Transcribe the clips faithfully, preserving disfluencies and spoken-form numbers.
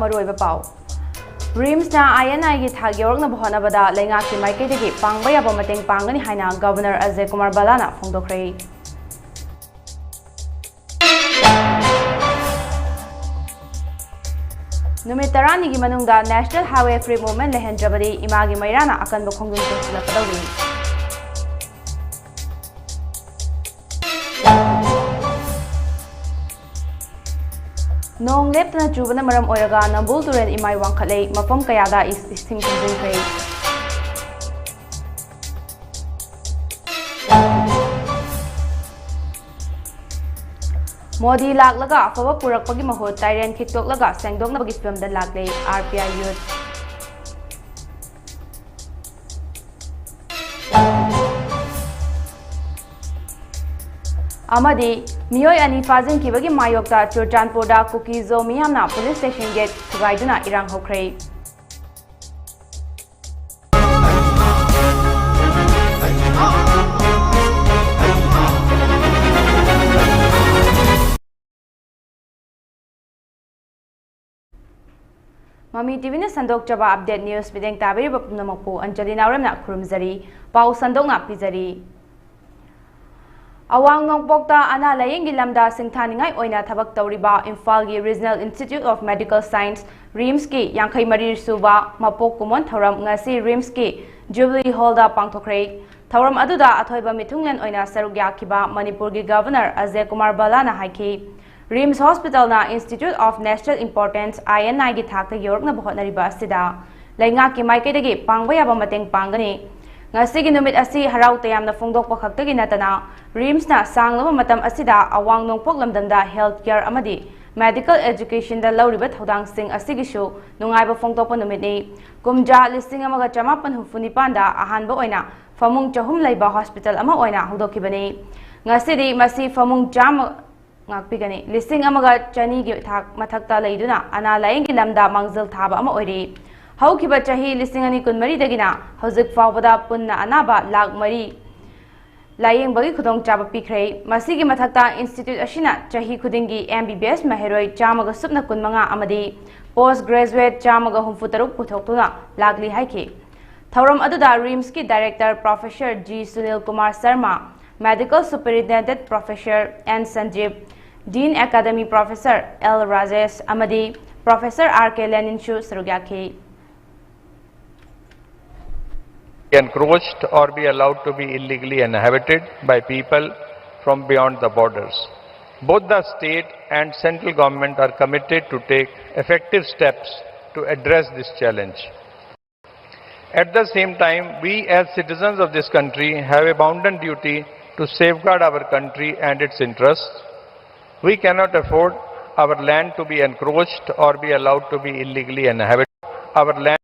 ꯃꯔꯨꯑꯣꯏꯕ ꯄꯥꯎ꯫ ꯔꯤꯝꯁꯅ ꯑꯥꯏ ꯑꯦꯟ ꯑꯥꯏꯒꯤ ꯊꯥꯛ ꯌꯧꯔꯛꯅꯕ ꯍꯣꯠꯅꯕꯗ ꯂꯩꯉꯥꯛꯀꯤ ꯃꯥꯏꯀꯩꯗꯒꯤ ꯄꯥꯡꯕ ꯌꯥꯕ ꯃꯇꯦꯡ ꯄꯥꯡꯒꯅꯤ ꯍꯥꯏꯅ ꯒꯕꯔꯅꯔ ꯑꯖꯌ ꯀꯨꯃꯥꯔ ꯕꯂꯥꯅ ꯐꯣꯡꯗꯣꯛꯈ꯭ꯔꯦ꯫ ꯅꯨꯃꯤꯠ ꯇꯔꯥꯅꯤꯒꯤ ꯃꯅꯨꯡꯗ National Highway Free Movement ꯂꯩꯍꯟꯗ꯭ꯔꯕꯗꯤ ꯏꯃꯥꯒꯤ ꯃꯩꯔꯥꯅ ꯑꯀꯟꯕ ꯈꯣꯡꯖꯪ ꯆꯪꯁꯤꯜꯂꯛꯀꯗꯧꯔꯤ꯫ ꯅꯣꯡ ꯂꯦꯞꯇꯅ ꯆꯨꯕꯅ ꯃꯔꯝ ꯑꯣꯏꯔꯒ ꯅꯝꯕꯨꯜ ꯇꯨꯔꯦꯜ ꯏꯃꯥꯏ ꯋꯥꯡꯈꯠꯂꯦ, ꯃꯐꯝ ꯀꯌꯥꯗ ꯏꯁ-, ꯏꯁꯤꯡ ꯊꯨꯝꯖꯤꯟꯈ꯭ꯔꯦ꯫ ꯃꯣꯗꯤ ꯂꯥꯛꯂꯒ ꯑꯐꯕ ꯄꯨꯔꯛꯄꯒꯤ ꯃꯍꯨꯠ ꯇꯥꯏꯔꯦꯟ ꯈꯤꯛꯇꯣꯛꯂꯒ ꯁꯦꯡꯗꯣꯛꯅꯕꯒꯤ ꯐꯤꯕꯝꯗ ꯂꯥꯛꯂꯦ, ꯑꯥꯔ ꯄꯤ ꯑꯥꯏ ꯌꯨꯠ꯫ ꯑꯃꯗꯤ ꯃꯤꯑꯣꯏ ꯑꯅꯤ ꯐꯥꯖꯤꯟꯈꯤꯕꯒꯤ ꯃꯥꯌꯣꯛꯇ ꯆꯨꯔꯆꯥꯟꯄꯨꯔꯗ ꯀꯨꯀꯤ-ꯖꯣ ꯃꯤꯌꯥꯝꯅ ꯄꯨꯂꯤꯁ ꯁ꯭ꯇꯦꯁꯟ ꯒꯦꯠ ꯊꯨꯒꯥꯏꯗꯨꯅ ꯏꯔꯥꯡ ꯍꯧꯈ꯭ꯔꯦ꯫ ꯃꯃꯤ ꯇꯤ ꯚꯤꯅ ꯁꯟꯗꯣꯛꯆꯕ ꯑꯞꯗꯦꯠ ꯅ꯭ꯌꯨꯁ ꯃꯤꯠꯌꯦꯡ ꯇꯥꯕꯤꯔꯤꯕ ꯄꯨꯝꯅꯃꯛꯄꯨ ꯑꯟꯖꯂꯤ ꯅꯥꯎꯔꯦꯝꯅ ꯈꯨꯔꯨꯝꯖꯔꯤ꯫ ꯄꯥꯎ ꯁꯟꯗꯣꯛꯅ ꯄꯤꯖꯔꯤ꯫ ꯑꯋꯥꯡ ꯅꯣꯡꯄꯣꯛꯇ ꯑꯅꯥ ꯂꯥꯌꯦꯡꯒꯤ ꯂꯝꯗ ꯁꯤꯡꯊꯥꯅꯤꯡꯉꯥꯏ ꯑꯣꯏꯅ ꯊꯕꯛ ꯇꯧꯔꯤꯕ ꯏꯝꯐꯥꯜꯒꯤ Regional Institute of Medical Science, ꯔꯤꯝꯁꯀꯤ ꯌꯥꯡꯈꯩ ꯃꯔꯤ ꯁꯨꯕ ꯃꯄꯣꯛ ꯀꯨꯝꯑꯣꯟ ꯊꯧꯔꯝ ꯉꯁꯤ ꯔꯤꯝꯁꯀꯤ ꯖꯨꯕꯤꯂꯤ ꯍꯣꯜꯗ ꯄꯥꯡꯊꯣꯛꯈ꯭ꯔꯦ꯫ ꯊꯧꯔꯝ ꯑꯗꯨꯗ ꯑꯊꯣꯏꯕ ꯃꯤꯊꯨꯡꯂꯦꯟ ꯑꯣꯏꯅ ꯁꯔꯨꯛ ꯌꯥꯈꯤꯕ ꯃꯅꯤꯄꯨꯔꯒꯤ ꯒꯕꯔꯅꯔ ꯑꯖꯌ ꯀꯨꯃꯥꯔ ꯕꯂꯥꯅ ꯍꯥꯏꯈꯤ, ꯔꯤꯝꯁ ꯍꯣꯁꯄꯤꯇꯥꯜꯅ Institute of National Importance, I N ꯑꯥꯏꯒꯤ ꯊꯥꯛꯇ ꯌꯧꯔꯛꯅꯕ ꯍꯣꯠꯅꯔꯤꯕ ꯑꯁꯤꯗ ꯂꯩꯉꯥꯛꯀꯤ ꯃꯥꯏꯀꯩꯗꯒꯤ ꯄꯥꯡꯕ ꯌꯥꯕ ꯃꯇꯦꯡ ꯄꯥꯡꯒꯅꯤ꯫ ꯉꯁꯤꯒꯤ ꯅꯨꯃꯤꯠ ꯑꯁꯤ ꯍꯔꯥꯎ ꯇꯌꯥꯝꯅ ꯐꯣꯡꯗꯣꯛꯄ ꯈꯛꯇꯒꯤ ꯅꯠꯇꯅ, ꯔꯤꯝꯁꯅ ꯁꯥꯡꯂꯕ ꯃꯇꯝ ꯑꯁꯤꯗ ꯑꯋꯥꯡ ꯅꯣꯡꯄꯣꯛ ꯂꯝꯗꯝꯗ health care ꯑꯃꯗꯤ medical educationꯗ ꯂꯧꯔꯤꯕ ꯊꯧꯗꯥꯡꯁꯤꯡ ꯑꯁꯤꯒꯤꯁꯨ ꯅꯨꯡꯉꯥꯏꯕ ꯐꯣꯡꯗꯣꯛꯄ ꯅꯨꯃꯤꯠꯅꯤ꯫ ꯀꯨꯝꯖꯥ ꯂꯤꯁꯤꯡ ꯑꯃꯒ ꯆꯃꯥꯄꯟ ꯍꯨꯝꯐꯨ ꯅꯤꯄꯥꯟꯗ ꯑꯍꯥꯟꯕ ꯑꯣꯏꯅ ꯐꯃꯨꯡ ꯆꯍꯨꯝ ꯂꯩꯕ ꯍꯣꯁꯄꯤꯇꯥꯜ ꯑꯃ ꯑꯣꯏꯅ ꯍꯧꯗꯣꯛꯈꯤꯕꯅꯤ꯫ ꯉꯁꯤꯗꯤ ꯃꯁꯤ ꯐꯃꯨꯡ ꯆꯥꯝꯃ ꯉꯥꯛꯄꯤꯒꯅꯤ꯫ ꯂꯤꯁꯤꯡ ꯑꯃꯒ ꯆꯅꯤꯒꯤ ꯊꯥꯛ ꯃꯊꯛꯇ ꯂꯩꯗꯨꯅ ꯑꯅꯥ ꯂꯥꯌꯦꯡꯒꯤ ꯂꯝꯗ ꯃꯥꯡꯖꯤꯜ ꯊꯥꯕ ꯑꯃ ꯑꯣꯏꯔꯤ꯫ ꯍꯧꯈꯤꯕ ꯆꯍꯤ ꯂꯤꯁꯤꯡ ꯑꯅꯤ ꯀꯨꯟꯃꯔꯤꯗꯒꯤꯅ ꯍꯧꯖꯤꯛ ꯐꯥꯎꯕꯗ ꯄꯨꯟꯅ ꯑꯅꯥꯕ ꯂꯥꯈ ꯃꯔꯤ ꯂꯥꯌꯦꯡꯕꯒꯤ ꯈꯨꯗꯣꯡꯆꯥꯕ ꯄꯤꯈ꯭ꯔꯦ꯫ ꯃꯁꯤꯒꯤ ꯃꯊꯛꯇ institute ꯑꯁꯤꯅ ꯆꯍꯤ ꯈꯨꯗꯤꯡꯒꯤ M B B S ꯃꯍꯩꯔꯣꯏ ꯆꯥꯝꯃꯒ ꯁꯨꯞꯅ ꯀꯨꯟꯃꯉꯥ ꯑꯃꯗꯤ post graduate ꯆꯥꯝꯃꯒ ꯍꯨꯝꯐꯨꯇꯔꯨꯛ ꯄꯨꯊꯣꯛꯇꯨꯅ ꯂꯥꯛꯂꯤ ꯍꯥꯏꯈꯤ꯫ ꯊꯧꯔꯝ ꯑꯗꯨꯗ RIMSꯀꯤ director professor G Sunil Kumar Sharma, medical superintendent professor N ꯁꯟꯖꯤꯞ, Dean Academy professor L Rajesh ꯑꯃꯗꯤ professor R K ꯂꯦꯅꯤꯟꯁꯨ ꯁꯔꯨꯛ ꯌꯥꯈꯤ꯫ Encroached or be allowed to be illegally inhabited by people from beyond the borders. Both the state and central government are committed to take effective steps to address this challenge. At the same time, we as citizens of this country have a bounden duty to safeguard our country and its interests. We cannot afford our land to be encroached or be allowed to be illegally inhabited. Our land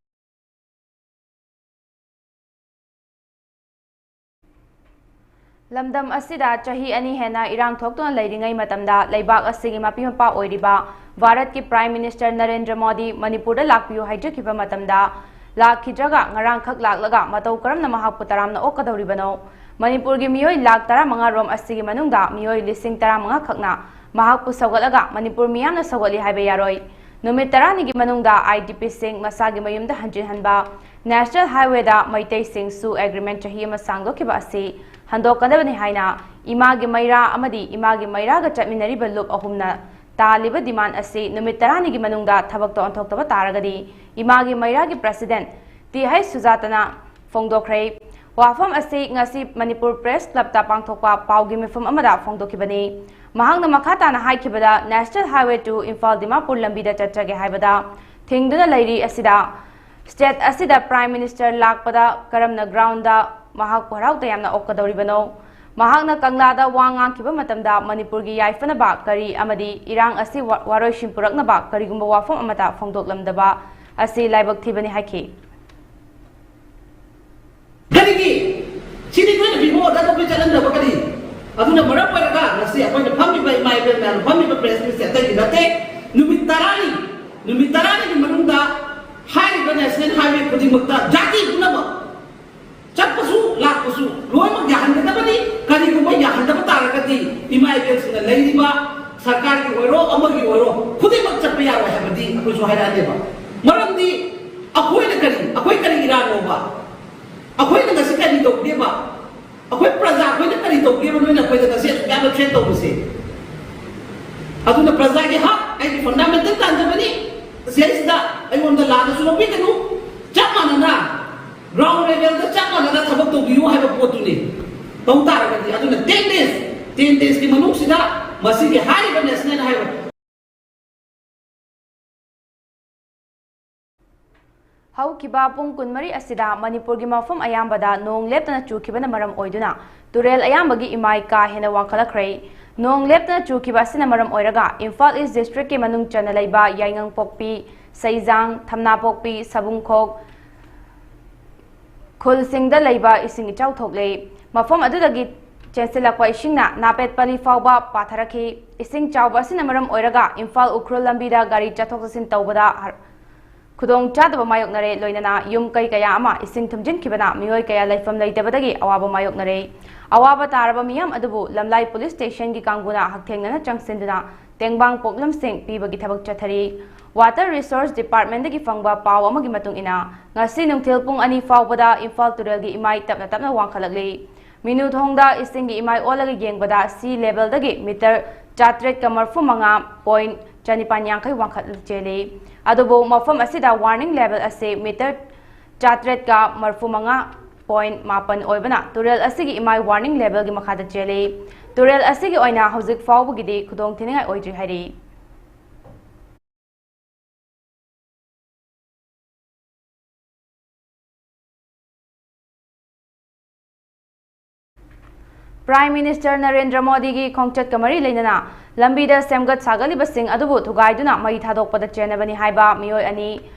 ꯂꯝꯗꯝ ꯑꯁꯤꯗ ꯆꯍꯤ ꯑꯅꯤ ꯍꯦꯟꯅ ꯏꯔꯥꯡ ꯊꯣꯛꯇꯨꯅ ꯂꯩꯔꯤꯉꯩ ꯃꯇꯝꯗ ꯂꯩꯕꯥꯛ ꯑꯁꯤꯒꯤ ꯃꯄꯤ ꯃꯄꯥ ꯑꯣꯏꯔꯤꯕ ꯚꯥꯔꯠꯀꯤ Prime Minister ꯅꯔꯦꯟꯗ꯭ꯔ ꯃꯣꯗꯤ ꯃꯅꯤꯄꯨꯔꯗ ꯂꯥꯛꯄꯤꯌꯨ ꯍꯥꯏꯖꯈꯤꯕ ꯃꯇꯝꯗ ꯂꯥꯛꯈꯤꯗ꯭ꯔꯒ ꯉꯔꯥꯡꯈꯛ ꯂꯥꯛꯂꯒ ꯃꯇꯧ ꯀꯔꯝꯅ ꯃꯍꯥꯛꯄꯨ ꯇꯔꯥꯝꯅ ꯑꯣꯛꯀꯗꯧꯔꯤꯕꯅꯣ? ꯃꯅꯤꯄꯨꯔꯒꯤ ꯃꯤꯑꯣꯏ ꯂꯥꯈ ꯇꯔꯥꯃꯉꯥ ꯔꯣꯝ ꯑꯁꯤꯒꯤ ꯃꯅꯨꯡꯗ ꯃꯤꯑꯣꯏ ꯂꯤꯁꯤꯡ ꯇꯔꯥꯃꯉꯥ ꯈꯛꯅ ꯃꯍꯥꯛꯄꯨ ꯁꯧꯒꯠꯂꯒ ꯃꯅꯤꯄꯨꯔ ꯃꯤꯌꯥꯝꯅ ꯁꯧꯒꯠꯂꯤ ꯍꯥꯏꯕ ꯌꯥꯔꯣꯏ꯫ ꯅꯨꯃꯤꯠ ꯇꯔꯥꯅꯤꯒꯤ ꯃꯅꯨꯡꯗ IDPꯁꯤꯡ ꯃꯁꯥꯒꯤ ꯃꯌꯨꯝꯗ ꯍꯟꯖꯤꯟꯍꯟꯕ, National Highwayꯗ ꯃꯩꯇꯩꯁꯤꯡ ꯁꯨ agreement ꯆꯍꯤ ꯑꯃ ꯁꯥꯡꯗꯣꯛꯈꯤꯕ ꯑꯁꯤ ꯍꯟꯗꯣꯛꯀꯗꯕꯅꯤ ꯍꯥꯏꯅ ꯏꯃꯥꯒꯤ ꯃꯩꯔꯥ ꯑꯃꯗꯤ ꯏꯃꯥꯒꯤ ꯃꯩꯔꯥꯒ ꯆꯠꯃꯤꯟꯅꯔꯤꯕ ꯂꯨꯞ ꯑꯍꯨꯝꯅ ꯇꯥꯜꯂꯤꯕ demand ꯑꯁꯤ ꯅꯨꯃꯤꯠ ꯇꯔꯥꯅꯤꯒꯤ ꯃꯅꯨꯡꯗ ꯊꯕꯛꯇ ꯑꯣꯟꯊꯣꯛꯇꯕ ꯇꯥꯔꯒꯗꯤ ꯏꯃꯥꯒꯤ ꯃꯩꯔꯥꯒꯤ President ꯇꯤ ꯍꯩꯆ ꯁꯨꯖꯥꯇꯅ ꯐꯣꯡꯗꯣꯛꯈ꯭ꯔꯦ꯫ ꯋꯥꯐꯝ ꯑꯁꯤ ꯉꯁꯤ ꯃꯅꯤꯄꯨꯔ Press Clubꯇ ꯄꯥꯡꯊꯣꯛꯄ ꯄꯥꯎꯒꯤ ꯃꯤꯐꯝ ꯑꯃꯗ ꯐꯣꯡꯗꯣꯛꯈꯤꯕꯅꯤ꯫ ꯃꯍꯥꯛꯅ ꯃꯈꯥ ꯇꯥꯅ ꯍꯥꯏꯈꯤꯕꯗ, National Highway two Imphal Dimapur ꯂꯝꯕꯤꯗ ꯆꯠꯆꯒꯦ ꯍꯥꯏꯕꯗ ꯊꯤꯡꯗꯨꯅ ꯂꯩꯔꯤ꯫ ꯑꯁꯤꯗ state ꯑꯁꯤꯗ Prime Minister ꯂꯥꯛꯄꯗ ꯀꯔꯝꯅ groundꯗ ꯃꯍꯥꯛꯄꯨ ꯍꯔꯥꯎ ꯇꯌꯥꯝꯅ ꯑꯣꯛꯀꯗꯧꯔꯤꯕꯅꯣ? ꯃꯍꯥꯛꯅ ꯀꯪꯂꯥꯗ ꯋꯥ ꯉꯥꯡꯈꯤꯕ ꯃꯇꯝꯗ ꯃꯅꯤꯄꯨꯔꯒꯤ ꯌꯥꯏꯐꯅꯕ ꯀꯔꯤ ꯑꯃꯗꯤ ꯏꯔꯥꯡ ꯑꯁꯤ ꯋꯥ-, ꯋꯥꯔꯣꯏꯁꯤꯟ ꯄꯨꯔꯛꯅꯕ ꯀꯔꯤꯒꯨꯝꯕ ꯋꯥꯐꯝ ꯑꯃꯠꯇ ꯐꯣꯡꯗꯣꯛꯂꯝꯗꯕ ꯑꯁꯤ ꯂꯥꯏꯕꯛ ꯊꯤꯕꯅꯤ ꯍꯥꯏꯈꯤ꯫ ꯀꯔꯤꯒꯤ? ꯁꯤꯗꯤ ꯅꯣꯏꯅ ꯄꯤꯕ order ꯀꯣꯄꯤ ꯆꯠꯍꯟꯗꯕ ꯀꯔꯤ? ꯑꯗꯨꯅ ꯃꯔꯝ ꯑꯣꯏꯔꯒ ꯉꯁꯤ ꯑꯩꯈꯣꯏꯅ ꯐꯝꯃꯤꯕ ꯏꯃꯥ ꯏꯕꯦꯜ ꯃꯌꯥꯝ, ꯐꯝꯃꯤꯕ press meetꯁꯦ ꯑꯇꯩꯒꯤ ꯅꯠꯇꯦ꯫ ꯅꯨꯃꯤꯠ ꯇꯔꯥꯅꯤ, ꯅꯨꯃꯤꯠ ꯇꯔꯥꯅꯤꯒꯤ ꯃꯅꯨꯡꯗ ꯍꯥꯏꯔꯤꯕ National Highway ꯈꯨꯗꯤꯡꯃꯛꯇ ꯖꯥꯇꯤ ꯄꯨꯝꯅꯃꯛ ꯆꯠꯄꯁꯨ ꯂꯥꯛꯄꯁꯨ ꯂꯣꯏꯅꯃꯛ ꯌꯥꯍꯟꯒꯗꯕ ꯀꯔꯤꯒꯨꯝꯕ ꯌꯥꯍꯟꯗꯕ ꯇꯥꯔꯒꯗꯤ ꯏꯃꯥ ꯏꯕꯦꯜꯁꯤꯡꯅ ꯂꯩꯔꯤꯕ ꯁꯔꯀꯥꯔꯒꯤ ꯑꯣꯏꯔꯣ, ꯑꯃꯒꯤ ꯑꯣꯏꯔꯣ, ꯈꯨꯗꯤꯡꯃꯛ ꯆꯠꯄ ꯌꯥꯔꯣꯏ ꯍꯥꯏꯕꯗꯤ ꯑꯩꯈꯣꯏꯁꯨ ꯍꯥꯏꯔꯛꯑꯅꯦꯕ꯫ ꯃꯔꯝꯗꯤ ꯑꯩꯈꯣꯏꯅ ꯀꯔꯤ, ꯑꯩꯈꯣꯏ ꯀꯔꯤ ꯏꯔꯥꯡꯅꯣꯕ? ꯑꯩꯈꯣꯏꯅ ꯉꯁꯤ ꯀꯔꯤ ꯇꯧꯒꯦꯕ? ꯑꯩꯈꯣꯏ ꯄ꯭ꯔꯖꯥ ꯑꯩꯈꯣꯏꯅ ꯀꯔꯤ ꯇꯧꯒꯦꯕ? ꯅꯣꯏꯅ ꯑꯩꯈꯣꯏꯗ ꯉꯁꯤ ꯑꯗꯨꯛ ꯌꯥꯝꯅ ꯊ꯭ꯔꯦꯠ ꯇꯧꯕꯁꯦ? ꯑꯗꯨꯅ ꯄ꯭ꯔꯖꯥꯒꯤ ꯍꯛ, ꯑꯩꯒꯤ ꯐꯟꯗꯥꯃꯦꯟꯇꯦꯜ ꯇꯥꯟꯖꯕꯅꯤ꯫ ꯁꯤꯗꯩꯁꯤꯗ ꯑꯩꯉꯣꯟꯗ ꯂꯥꯟꯅꯁꯨ ꯂꯧꯕꯤꯒꯅꯨ꯫ ꯆꯞ ꯃꯥꯟꯅꯅ ꯒ꯭ꯔꯥꯎꯟ ꯂꯦꯚꯦꯜꯗ ꯆꯞ ꯃꯥꯟꯅꯅ ꯊꯕꯛ ꯇꯧꯕꯤꯌꯨ ꯍꯥꯏꯕ ꯄꯣꯠꯇꯨꯅꯤ ꯇꯧ ꯇꯥꯔꯒꯗꯤ꯫ ꯑꯗꯨꯅ ꯇꯦꯟ ꯗꯦꯖ, ꯇꯦꯟ ꯗꯦꯖꯀꯤ ꯃꯅꯨꯡꯁꯤꯗ ꯃꯁꯤꯒꯤ ꯍꯥꯏꯔꯤꯕ ꯅꯦꯁꯅꯦꯜ ꯍꯥꯏꯋꯦ ꯍꯧꯈꯤꯕ ꯄꯨꯡ ꯀꯨꯟꯃꯔꯤ ꯑꯁꯤꯗ ꯃꯅꯤꯄꯨꯔꯒꯤ ꯃꯐꯝ ꯑꯌꯥꯝꯕꯗ ꯅꯣꯡ ꯂꯦꯞꯇꯅ ꯆꯨꯈꯤꯕꯅ ꯃꯔꯝ ꯑꯣꯏꯗꯨꯅ ꯇꯨꯔꯦꯜ ꯑꯌꯥꯝꯕꯒꯤ ꯏꯃꯥꯏ ꯀꯥ ꯍꯦꯟꯅ ꯋꯥꯡꯈꯠꯂꯛꯈ꯭ꯔꯦ꯫ ꯅꯣꯡ ꯂꯦꯞꯇꯅ ꯆꯨꯈꯤꯕ ꯑꯁꯤꯅ ꯃꯔꯝ ꯑꯣꯏꯔꯒ ꯏꯝꯐꯥꯜ ꯏꯁ ꯗꯤꯁꯇ꯭ꯔꯤꯛꯀꯤ ꯃꯅꯨꯡ ꯆꯟꯅ ꯂꯩꯕ ꯌꯥꯏꯉꯪꯄꯣꯛꯄꯤ, ꯁꯩꯖꯥꯡ, ꯊꯝꯅꯥꯄꯣꯛꯄꯤ, ꯁꯕꯨꯡꯈꯣꯛ, ꯈꯨꯜꯁꯤꯡꯗ ꯂꯩꯕ ꯏꯁꯤꯡ ꯏꯆꯥꯎ ꯊꯣꯛꯂꯦ꯫ ꯃꯐꯝ ꯑꯗꯨꯗꯒꯤ ꯆꯦꯟꯁꯤꯜꯂꯛꯄ ꯏꯁꯤꯡꯅ ꯅꯥꯄꯦꯠ ꯄꯂꯤ ꯐꯥꯎꯕ ꯄꯥꯊꯔꯛꯈꯤ꯫ ꯏꯁꯤꯡ ꯆꯥꯎꯕ ꯑꯁꯤꯅ ꯃꯔꯝ ꯑꯣꯏꯔꯒ ꯏꯝꯐꯥꯜ ꯎꯈ꯭ꯔꯨꯜ ꯂꯝꯕꯤꯗ ꯒꯥꯔꯤ ꯆꯠꯊꯣꯛ ꯆꯠꯁꯤꯟ ꯇꯧꯕꯗ ꯍꯔ-, ꯈꯨꯗꯣꯡ ꯆꯥꯗꯕ ꯃꯥꯌꯣꯛꯅꯔꯦ꯫ ꯂꯣꯏꯅꯅ ꯌꯨꯝ ꯀꯩ ꯀꯌꯥ ꯑꯃ ꯏꯁꯤꯡ ꯊꯨꯝꯖꯤꯟꯈꯤꯕꯅ ꯃꯤꯑꯣꯏ ꯀꯌꯥ ꯂꯩꯐꯝ ꯂꯩꯇꯕꯗꯒꯤ ꯑꯋꯥꯕ ꯃꯥꯌꯣꯛꯅꯔꯦ꯫ ꯑꯋꯥꯕ ꯇꯥꯔꯕ ꯃꯤꯌꯥꯝ ꯑꯗꯨꯕꯨ ꯂꯝꯂꯥꯏ ꯄꯨꯂꯤꯁ ꯁ꯭ꯇꯦꯁꯟꯒꯤ ꯀꯥꯡꯕꯨꯅ ꯍꯛꯊꯦꯡꯅꯅ ꯆꯪꯁꯤꯟꯗꯨꯅ ꯇꯦꯡꯕꯥꯡ ꯄꯣꯛꯂꯝꯁꯤꯡ ꯄꯤꯕꯒꯤ ꯊꯕꯛ ꯆꯠꯊꯔꯤ꯫ ꯋꯥꯇꯔ ꯔꯤꯁꯣꯔꯁ ꯗꯤꯄꯥꯔꯠꯃꯦꯟꯗꯒꯤ ꯐꯪꯕ ꯄꯥꯎ ꯑꯃꯒꯤ ꯃꯇꯨꯡ ꯏꯟꯅ, ꯉꯁꯤ ꯅꯨꯡꯊꯤꯜ ꯄꯨꯡ ꯑꯅꯤ ꯐꯥꯎꯕꯗ ꯏꯝꯐꯥꯜ ꯇꯨꯔꯦꯜꯒꯤ ꯏꯃꯥꯏ ꯇꯞꯅ ꯇꯞꯅ ꯋꯥꯡꯈꯠꯂꯛꯂꯤ꯫ ꯃꯤꯅꯨ ꯊꯣꯡꯗ ꯏꯁꯤꯡꯒꯤ ꯏꯃꯥꯏ ꯑꯣꯜꯂꯒ ꯌꯦꯡꯕꯗ ꯁꯤ ꯂꯦꯚꯦꯜꯗꯒꯤ ꯃꯤꯇꯔ ꯆꯥꯇ꯭ꯔꯦꯠꯀ ꯃꯔꯐꯨ ꯃꯉꯥ ꯄꯣꯏꯟ ꯆꯅꯤꯄꯥꯟ ꯌꯥꯡꯈꯩ ꯋꯥꯡꯈꯠ ꯆꯦꯜꯂꯤ꯫ ꯑꯗꯨꯕꯨ ꯃꯐꯝ ꯑꯁꯤꯗ ꯋꯥꯔꯅꯤꯡ ꯂꯦꯚꯦꯜ ꯑꯁꯤ ꯃꯤꯇꯔ ꯆꯥꯇ꯭ꯔꯦꯠꯀ ꯃꯔꯐꯨ ꯃꯉꯥ ꯄꯣꯏꯟ ꯃꯥꯄꯟ ꯑꯣꯏꯕꯅ ꯇꯨꯔꯦꯜ ꯑꯁꯤꯒꯤ ꯏꯃꯥꯏ ꯋꯥꯔꯅꯤꯡ ꯂꯦꯚꯦꯜꯒꯤ ꯃꯈꯥꯗ ꯆꯦꯜꯂꯤ꯫ ꯇꯨꯔꯦꯜ ꯑꯁꯤꯒꯤ ꯑꯣꯏꯅ ꯍꯧꯖꯤꯛ ꯐꯥꯎꯕꯒꯤꯗꯤ ꯈꯨꯗꯣꯡ ꯊꯤꯅꯤꯡꯉꯥꯏ ꯑꯣꯏꯗ꯭ꯔꯤ ꯍꯥꯏꯔꯤ꯫ ꯄ꯭ꯔꯥꯏꯝ ꯃꯤꯅꯤꯁꯇꯔ ꯅꯔꯦꯟꯗ꯭ꯔ ꯃꯣꯗꯤꯒꯤ ꯈꯣꯡꯆꯠꯀ ꯃꯔꯤ ꯂꯩꯅꯅ ꯂꯝꯕꯤꯗ ꯁꯦꯝꯒꯠ ꯁꯥꯒꯠꯂꯤꯕꯁꯤꯡ ꯑꯗꯨꯕꯨ ꯊꯨꯒꯥꯏꯗꯨꯅ ꯃꯩ ꯊꯥꯗꯣꯛꯄꯗ ꯆꯦꯟꯅꯕꯅꯤ ꯍꯥꯏꯕ ꯃꯤꯑꯣꯏ ꯑꯅꯤ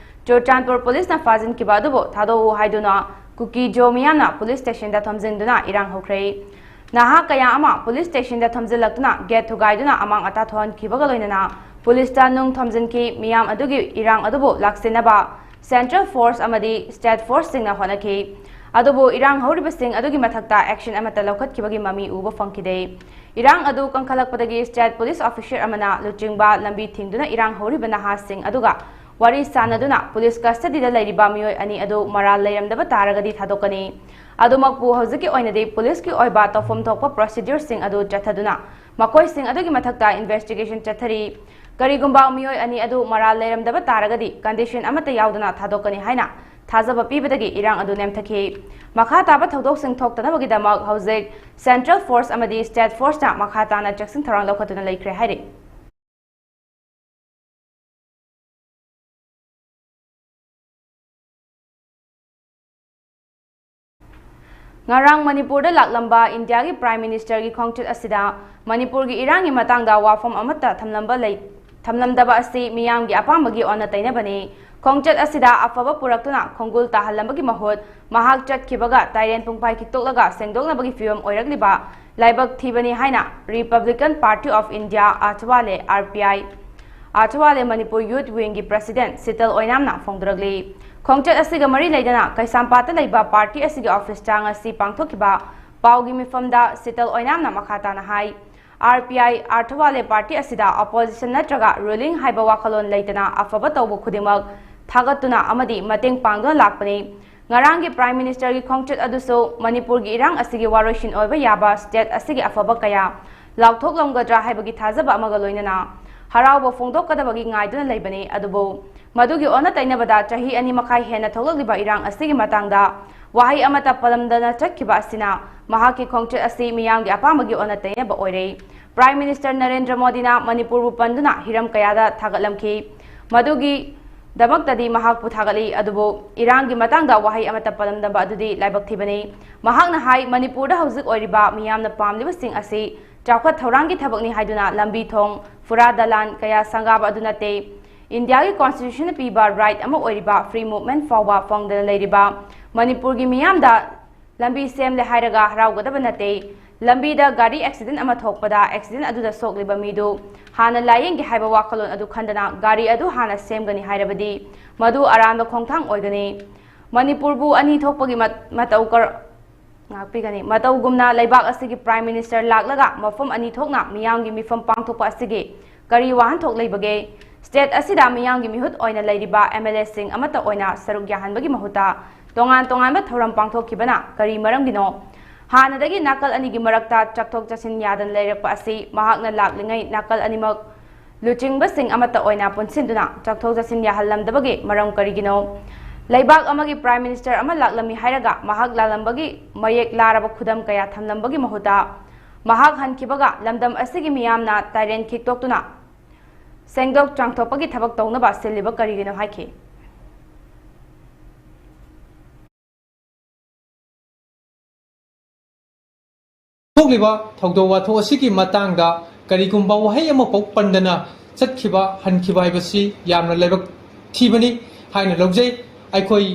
ꯆꯨꯔꯆꯥꯟꯄꯨꯔ ꯄꯨꯂꯤꯁꯅ ꯐꯥꯖꯤꯟꯈꯤꯕ ꯑꯗꯨꯕꯨ ꯊꯥꯗꯣꯛꯎ ꯍꯥꯏꯗꯨꯅ ꯀꯨꯀꯤꯖꯣ ꯃꯤꯌꯥꯝꯅ ꯄꯨꯂꯤꯁ ꯁ꯭ꯇꯦꯁꯟꯗ ꯊꯣꯝꯖꯤꯟꯗꯨꯅ ꯏꯔꯥꯡ ꯍꯧꯈ꯭ꯔꯦ꯫ ꯅꯍꯥ ꯀꯌꯥ ꯑꯃ ꯄꯨꯂꯤꯁ ꯁ꯭ꯇꯦꯁꯟꯗ ꯊꯣꯝꯖꯤꯜꯂꯛꯇꯨꯅ ꯒꯦꯠ ꯊꯨꯒꯥꯏꯗꯨꯅ ꯑꯃꯥꯡ ꯑꯇꯥ ꯊꯣꯛꯍꯟꯈꯤꯕꯒ ꯂꯣꯏꯅꯅ ꯄꯨꯂꯤꯁꯇ ꯅꯨꯡ ꯊꯣꯝꯖꯤꯟꯈꯤ꯫ ꯃꯤꯌꯥꯝ ꯑꯗꯨꯒꯤ ꯏꯔꯥꯡ ꯑꯗꯨꯕꯨ ꯂꯥꯛꯁꯤꯟꯅꯕ ꯁꯦꯟꯇ꯭ꯔꯦꯜ ꯐꯣꯔꯁ ꯑꯃꯗꯤ ꯁ꯭ꯇꯦꯠ ꯐꯣꯔꯁꯁꯤꯡꯅ ꯍꯣꯠꯅꯈꯤ꯫ ꯑꯗꯨꯕꯨ ꯏꯔꯥꯡ ꯍꯧꯔꯤꯕꯁꯤꯡ ꯑꯗꯨꯒꯤ ꯃꯊꯛꯇ action ꯑꯃꯠꯇ ꯂꯧꯈꯠꯈꯤꯕꯒꯤ ꯃꯃꯤ ꯎꯕ ꯐꯪꯈꯤꯗꯦ꯫ ꯏꯔꯥꯡ ꯑꯗꯨ ꯀꯟꯈꯠꯂꯛꯄꯗꯒꯤ state police officer ꯑꯃꯅ ꯂꯨꯆꯤꯡꯕ ꯂꯝꯕꯤ ꯊꯤꯡꯗꯨꯅ ꯏꯔꯥꯡ ꯍꯧꯔꯤꯕ ꯅꯍꯥꯁꯤꯡ ꯑꯗꯨꯒ ꯋꯥꯔꯤ ꯁꯥꯅꯗꯨꯅ police custodyꯗ ꯂꯩꯔꯤꯕ ꯃꯤꯑꯣꯏ ꯑꯅꯤ ꯑꯗꯨ ꯃꯔꯥꯜ ꯂꯩꯔꯝꯗꯕ ꯇꯥꯔꯒꯗꯤ ꯊꯥꯗꯣꯛꯀꯅꯤ꯫ ꯑꯗꯨꯃꯛꯄꯨ ꯍꯧꯖꯤꯛꯀꯤ ꯑꯣꯏꯅꯗꯤ policeꯀꯤ ꯑꯣꯏꯕ ꯇꯧꯐꯝ ꯊꯣꯛꯄ procedureꯁꯤꯡ ꯑꯗꯨ ꯆꯠꯊꯗꯨꯅ ꯃꯈꯣꯏꯁꯤꯡ ꯑꯗꯨꯒꯤ ꯃꯊꯛꯇ investigation ꯆꯠꯊꯔꯤ꯫ ꯀꯔꯤꯒꯨꯝꯕ ꯃꯤꯑꯣꯏ ꯑꯅꯤ ꯑꯗꯨ ꯃꯔꯥꯜ ꯂꯩꯔꯝꯗꯕ ꯇꯥꯔꯒꯗꯤ condition ꯑꯃꯠꯇ ꯌꯥꯎꯗꯅ ꯊꯥꯗꯣꯛꯀꯅꯤ ꯍꯥꯏꯅ ꯊꯥꯖꯕ ꯄꯤꯕꯗꯒꯤ ꯏꯔꯥꯡ ꯑꯗꯨ ꯅꯦꯝꯊꯈꯤ꯫ ꯃꯈꯥ ꯇꯥꯕ ꯊꯧꯗꯣꯛꯁꯤꯡ ꯊꯣꯛꯇꯅꯕꯒꯤꯗꯃꯛ ꯍꯧꯖꯤꯛ central force ꯑꯃꯗꯤ state forceꯅ ꯃꯈꯥ ꯇꯥꯅ ꯆꯦꯛꯁꯤꯟ ꯊꯧꯔꯥꯡ ꯂꯧꯈꯠꯇꯨꯅ ꯂꯩꯈ꯭ꯔꯦ ꯍꯥꯏꯔꯤ꯫ ꯉꯔꯥꯡ ꯃꯅꯤꯄꯨꯔꯗ ꯂꯥꯛꯂꯝꯕ ꯏꯟꯗꯤꯌꯥꯒꯤ Prime Ministerꯒꯤ ꯈꯣꯡꯆꯠ ꯑꯁꯤꯗ ꯃꯅꯤꯄꯨꯔꯒꯤ ꯏꯔꯥꯡꯒꯤ ꯃꯇꯥꯡꯗ ꯋꯥꯐꯝ ꯑꯃꯠꯇ ꯊꯝꯂꯝꯕ ꯂꯩ-, ꯊꯝꯂꯝꯗꯕ ꯑꯁꯤ ꯃꯤꯌꯥꯝꯒꯤ ꯑꯄꯥꯝꯕꯒꯤ ꯑꯣꯟꯅ ꯇꯩꯅꯕꯅꯤ꯫ ꯈꯣꯡꯆꯠ ꯑꯁꯤꯗ ꯑꯐꯕ ꯄꯨꯔꯛꯇꯨꯅ ꯈꯣꯡꯒꯨꯜ ꯇꯥꯍꯜꯂꯝꯕꯒꯤ ꯃꯍꯨꯠ ꯃꯍꯥꯛ ꯆꯠꯈꯤꯕꯒ ꯇꯥꯏꯔꯦꯟ ꯄꯨꯡꯐꯥꯏ ꯈꯤꯛꯇꯣꯛꯂꯒ ꯁꯦꯡꯗꯣꯛꯅꯕꯒꯤ ꯐꯤꯕꯝ ꯑꯣꯏꯔꯛꯂꯤꯕ ꯂꯥꯏꯕꯛ ꯊꯤꯕꯅꯤ ꯍꯥꯏꯅ Republican Party of India, ꯑꯊꯋꯥꯂꯦ, R P I, ꯑꯊꯋꯥꯂꯦ Manipur Youth Wingꯒꯤ President Sheetal ꯑꯣꯏꯅꯥꯝꯅ ꯐꯣꯡꯗꯣꯔꯛꯂꯤ꯫ ꯈꯣꯡꯆꯠ ꯑꯁꯤꯒ ꯃꯔꯤ ꯂꯩꯅꯅ ꯀꯩꯁꯥꯝꯄꯥꯠꯇ ꯂꯩꯕ party ꯑꯁꯤꯒꯤ officeꯇ ꯉꯁꯤ ꯄꯥꯡꯊꯣꯛꯈꯤꯕ ꯄꯥꯎꯒꯤ ꯃꯤꯐꯝꯗ ꯁꯤꯇꯜ ꯑꯣꯏꯅꯥꯝꯅ ꯃꯈꯥ ꯇꯥꯅ ꯍꯥꯏ, R P I, ꯑꯊꯋꯥꯂꯦ party ꯑꯁꯤꯗ opposition ꯅꯠꯇ꯭ꯔꯒ ruling ꯍꯥꯏꯕ ꯋꯥꯈꯜꯂꯣꯟ ꯂꯩꯇꯅ ꯑꯐꯕ ꯇꯧꯕ ꯈꯨꯗꯤꯡꯃꯛ ꯊꯥꯒꯠꯇꯨꯅ ꯑꯃꯗꯤ ꯃꯇꯦꯡ ꯄꯥꯡꯗꯨꯅ ꯂꯥꯛꯄꯅꯤ꯫ ꯉꯔꯥꯡꯒꯤ Prime Ministerꯒꯤ ꯈꯣꯡꯆꯠ ꯑꯗꯨꯁꯨ ꯃꯅꯤꯄꯨꯔꯒꯤ ꯏꯔꯥꯡ ꯑꯁꯤꯒꯤ ꯋꯥꯔꯣꯏꯁꯤꯟ ꯑꯣꯏꯕ ꯌꯥꯕ state ꯑꯁꯤꯒꯤ ꯑꯐꯕ ꯀꯌꯥ ꯂꯥꯎꯊꯣꯛꯂꯝꯒꯗ꯭ꯔꯥ ꯍꯥꯏꯕꯒꯤ ꯊꯥꯖꯕ ꯑꯃꯒ ꯂꯣꯏꯅꯅ ꯍꯔꯥꯎꯕ ꯐꯣꯡꯗꯣꯛꯀꯗꯕꯒꯤ ꯉꯥꯏꯗꯨꯅ ꯂꯩꯕꯅꯤ꯫ ꯑꯗꯨꯕꯨ ꯃꯗꯨꯒꯤ ꯑꯣꯟꯅ ꯇꯩꯅꯕꯗ ꯆꯍꯤ ꯑꯅꯤ ꯃꯈꯥꯏ ꯍꯦꯟꯅ ꯊꯣꯛꯂꯛꯂꯤꯕ ꯏꯔꯥꯡ ꯑꯁꯤꯒꯤ ꯃꯇꯥꯡꯗ ꯋꯥꯍꯩ ꯑꯃꯠꯇ ꯄꯜꯂꯝꯗꯅ ꯆꯠꯈꯤꯕ ꯑꯁꯤꯅ ꯃꯍꯥꯛꯀꯤ ꯈꯣꯡꯆꯠ ꯑꯁꯤ ꯃꯤꯌꯥꯝꯒꯤ ꯑꯄꯥꯝꯕꯒꯤ ꯑꯣꯟꯅ ꯇꯩꯅꯕ ꯑꯣꯏꯔꯦ꯫ Prime Minister ꯅꯔꯦꯟꯗ꯭ꯔ ꯃꯣꯗꯤꯅ ꯃꯅꯤꯄꯨꯔꯕꯨ ꯄꯟꯗꯨꯅ ꯍꯤꯔꯝ ꯀꯌꯥꯗ ꯊꯥꯒꯠꯂꯝꯈꯤ꯫ ꯃꯗꯨꯒꯤ ꯗꯃꯛꯇꯗꯤ ꯃꯍꯥꯛꯄꯨ ꯊꯥꯒꯠꯂꯤ, ꯑꯗꯨꯕꯨ ꯏꯔꯥꯡꯒꯤ ꯃꯇꯥꯡꯗ ꯋꯥꯍꯩ ꯑꯃꯠꯇ ꯄꯜꯂꯝꯗꯕ ꯑꯗꯨꯗꯤ ꯂꯥꯏꯕꯛ ꯊꯤꯕꯅꯤ꯫ ꯃꯍꯥꯛꯅ ꯍꯥꯏ, ꯃꯅꯤꯄꯨꯔꯗ ꯍꯧꯖꯤꯛ ꯑꯣꯏꯔꯤꯕ ꯃꯤꯌꯥꯝꯅ ꯄꯥꯝꯂꯤꯕꯁꯤꯡ ꯑꯁꯤ ꯆꯥꯎꯈꯠ ꯊꯧꯔꯥꯡꯒꯤ ꯊꯕꯛꯅꯤ ꯍꯥꯏꯗꯨꯅ ꯂꯝꯕꯤ ꯊꯣꯡ, ꯐꯨꯔꯥ ꯗꯂꯥꯟ ꯀꯌꯥ ꯁꯪꯒꯥꯕ ꯑꯗꯨ ꯅꯠꯇꯦ꯫ ꯏꯟꯗꯤꯌꯥꯒꯤ Constitutionꯅ ꯄꯤꯕ right ꯑꯃ ꯑꯣꯏꯔꯤꯕ free movement ꯐꯥꯎꯕ ꯐꯪꯗꯅ ꯂꯩꯔꯤꯕ ꯃꯅꯤꯄꯨꯔꯒꯤ ꯃꯤꯌꯥꯝꯗ ꯂꯝꯕꯤ ꯁꯦꯝꯂꯦ ꯍꯥꯏꯔꯒ ꯍꯔꯥꯎꯒꯗꯕ ꯅꯠꯇꯦ꯫ ꯂꯝꯕꯤꯗ ꯒꯥꯔꯤ accident ꯑꯃ ꯊꯣꯛꯄꯗ accident ꯑꯗꯨꯗ ꯁꯣꯛꯂꯤꯕ ꯃꯤꯗꯨ ꯍꯥꯟꯅ ꯂꯥꯌꯦꯡꯒꯦ ꯍꯥꯏꯕ ꯋꯥꯈꯜꯂꯣꯟ ꯑꯗꯨ ꯈꯟꯗꯅ ꯒꯥꯔꯤ ꯑꯗꯨ ꯍꯥꯟꯅ ꯁꯦꯝꯒꯅꯤ ꯍꯥꯏꯔꯕꯗꯤ ꯃꯗꯨ ꯑꯔꯥꯟꯕ ꯈꯣꯡꯊꯥꯡ ꯑꯣꯏꯒꯅꯤ꯫ ꯃꯅꯤꯄꯨꯔꯕꯨ ꯑꯅꯤ ꯊꯣꯛꯄꯒꯤ ꯃꯠ-, ꯃꯇꯧ ꯀꯔ-, ꯉꯥꯛꯄꯤꯒꯅꯤ꯫ ꯃꯇꯧꯒꯨꯝꯅ ꯂꯩꯕꯥꯛ ꯑꯁꯤꯒꯤ Prime Minister ꯂꯥꯛꯂꯒ ꯃꯐꯝ ꯑꯅꯤ ꯊꯣꯛꯅ ꯃꯤꯌꯥꯝꯒꯤ ꯃꯤꯐꯝ ꯄꯥꯡꯊꯣꯛꯄ ꯑꯁꯤꯒꯤ ꯀꯔꯤ ꯋꯥꯍꯟꯊꯣꯛ ꯂꯩꯕꯒꯦ? State ꯑꯁꯤꯗ ꯃꯤꯌꯥꯝꯒꯤ ꯃꯤꯍꯨꯠ ꯑꯣꯏꯅ ꯂꯩꯔꯤꯕ MLAꯁꯤꯡ ꯑꯃꯠꯇ ꯑꯣꯏꯅ ꯁꯔꯨꯛ ꯌꯥꯍꯟꯕꯒꯤ ꯃꯍꯨꯠꯇ ꯇꯣꯉꯥꯟ ꯇꯣꯉꯥꯟꯕ ꯊꯧꯔꯝ ꯄꯥꯡꯊꯣꯛꯈꯤꯕꯅ ꯀꯔꯤ ꯃꯔꯝꯒꯤꯅꯣ? ꯍꯥꯟꯅꯗꯒꯤ ꯅꯥꯀꯜ ꯑꯅꯤꯒꯤ ꯃꯔꯛꯇ ꯆꯠꯊꯣꯛ ꯆꯠꯁꯤꯟ ꯌꯥꯗꯅ ꯂꯩꯔꯛꯄ ꯑꯁꯤ ꯃꯍꯥꯛꯅ ꯂꯥꯛꯂꯤꯉꯩ ꯅꯥꯀꯜ ꯑꯅꯤꯃꯛ ꯂꯨꯆꯤꯡꯕꯁꯤꯡ ꯑꯃꯠꯇ ꯑꯣꯏꯅ ꯄꯨꯟꯁꯤꯟꯗꯨꯅ ꯆꯠꯊꯣꯛ ꯆꯠꯁꯤꯟ ꯌꯥꯍꯜꯂꯝꯗꯕꯒꯤ ꯃꯔꯝ ꯀꯔꯤꯒꯤꯅꯣ? ꯂꯩꯕꯥꯛ ꯑꯃꯒꯤ Prime Minister ꯑꯃ ꯂꯥꯛꯂꯝꯃꯤ ꯍꯥꯏꯔꯒ ꯃꯍꯥꯛ ꯂꯥꯛꯂꯝꯕꯒꯤ ꯃꯌꯦꯛ ꯂꯥꯔꯕ ꯈꯨꯗꯝ ꯀꯌꯥ ꯊꯝꯂꯝꯕꯒꯤ ꯃꯍꯨꯠꯇ ꯃꯍꯥꯛ ꯍꯟꯈꯤꯕꯒ ꯂꯝꯗꯝ ꯑꯁꯤꯒꯤ ꯃꯤꯌꯥꯝꯅ ꯇꯥꯏꯔꯦꯟ ꯈꯤꯛꯇꯣꯛꯇꯨꯅ ꯁꯦꯡꯗꯣꯛ ꯆꯥꯝꯊꯣꯛꯄꯒꯤ ꯊꯕꯛ ꯇꯧꯅꯕ ꯁꯤꯜꯂꯤꯕ ꯀꯔꯤꯒꯤꯅꯣ ꯍꯥꯏꯈꯤ꯫ ꯊꯣꯛꯂꯤꯕ ꯊꯧꯗꯣꯛ ꯋꯥꯊꯣꯛ ꯑꯁꯤꯒꯤ ꯃꯇꯥꯡꯗ ꯀꯔꯤꯒꯨꯝꯕ ꯋꯥꯍꯩ ꯑꯃꯐꯥꯎ ꯄꯟꯗꯅ ꯆꯠꯈꯤꯕ, ꯍꯟꯈꯤꯕ ꯍꯥꯏꯕꯁꯤ ꯌꯥꯝꯅ ꯂꯥꯏꯕꯛ ꯊꯤꯕꯅꯤ ꯍꯥꯏꯅ ꯂꯧꯖꯩ꯫ ꯑꯩꯈꯣꯏ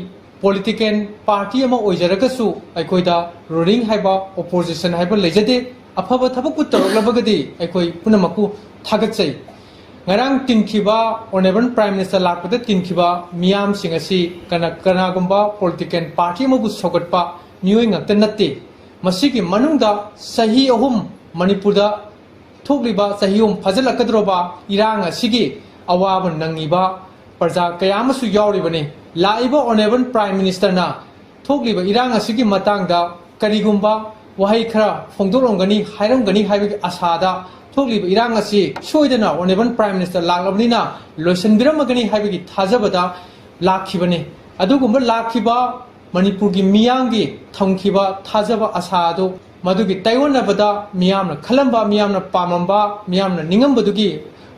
political party ꯑꯃ ꯑꯣꯏꯖꯔꯒꯁꯨ ꯑꯩꯈꯣꯏꯗ ruling ꯍꯥꯏꯕ, opposition ꯍꯥꯏꯕ ꯂꯩꯖꯗꯦ꯫ ꯑꯐꯕ ꯊꯕꯛꯄꯨ ꯇꯧꯔꯛꯂꯕꯒꯗꯤ ꯑꯩꯈꯣꯏ ꯄꯨꯝꯅꯃꯛꯄꯨ ꯊꯥꯒꯠꯆꯩ꯫ ꯉꯔꯥꯡ ꯇꯤꯟꯈꯤꯕ, Honourable Prime Minister ꯂꯥꯛꯄꯗ ꯇꯤꯟꯈꯤꯕ ꯃꯤꯌꯥꯝꯁꯤꯡ ꯑꯁꯤ ꯀꯅꯥ-, ꯀꯅꯥꯒꯨꯝꯕ political party ꯑꯃꯕꯨ ꯁꯧꯒꯠꯄ ꯃꯤꯑꯣꯏ ꯉꯥꯛꯇ ꯅꯠꯇꯦ꯫ ꯃꯁꯤꯒꯤ ꯃꯅꯨꯡꯗ ꯆꯍꯤ ꯑꯍꯨꯝ ꯃꯅꯤꯄꯨꯔꯗ ꯊꯣꯛꯂꯤꯕ ꯆꯍꯤ ꯑꯍꯨꯝ ꯐꯥꯖꯤꯜꯂꯛꯀꯗꯧꯔꯕ ꯏꯔꯥꯡ ꯑꯁꯤꯒꯤ ꯑꯋꯥꯕ ꯅꯪꯉꯤꯕ ꯄ꯭ꯔꯖꯥ ꯀꯌꯥ ꯑꯃꯁꯨ ꯌꯥꯎꯔꯤꯕꯅꯤ꯫ ꯂꯥꯛꯏꯕ Honourable Prime Ministerꯅ ꯊꯣꯛꯂꯤꯕ ꯏꯔꯥꯡ ꯑꯁꯤꯒꯤ ꯃꯇꯥꯡꯗ ꯀꯔꯤꯒꯨꯝꯕ ꯋꯥꯍꯩ ꯈꯔ ꯐꯣꯡꯗꯣꯛꯂꯝꯒꯅꯤ, ꯍꯥꯏꯔꯝꯒꯅꯤ ꯍꯥꯏꯕꯒꯤ ꯑꯁꯥꯗ ꯊꯣꯛꯂꯤꯕ ꯏꯔꯥꯡ ꯑꯁꯤ ꯁꯣꯏꯗꯅ Honourable Prime Minister ꯂꯥꯛꯂꯕꯅꯤꯅ ꯂꯣꯏꯁꯤꯟꯕꯤꯔꯝꯃꯒꯅꯤ ꯍꯥꯏꯕꯒꯤ ꯊꯥꯖꯕꯗ ꯂꯥꯛꯈꯤꯕꯅꯤ꯫ ꯑꯗꯨꯒꯨꯝꯕ ꯂꯥꯛꯈꯤꯕ ꯃꯅꯤꯄꯨꯔꯒꯤ ꯃꯤꯌꯥꯝꯒꯤ ꯊꯝꯈꯤꯕ ꯊꯥꯖꯕ ꯑꯁꯥ ꯑꯗꯨ ꯃꯗꯨꯒꯤ ꯇꯥꯏꯑꯣꯟꯅꯕꯗ ꯃꯤꯌꯥꯝꯅ ꯈꯜꯂꯝꯕ, ꯃꯤꯌꯥꯝꯅ ꯄꯥꯝꯂꯝꯕ, ꯃꯤꯌꯥꯝꯅ ꯅꯤꯡꯉꯝꯕꯗꯨꯒꯤ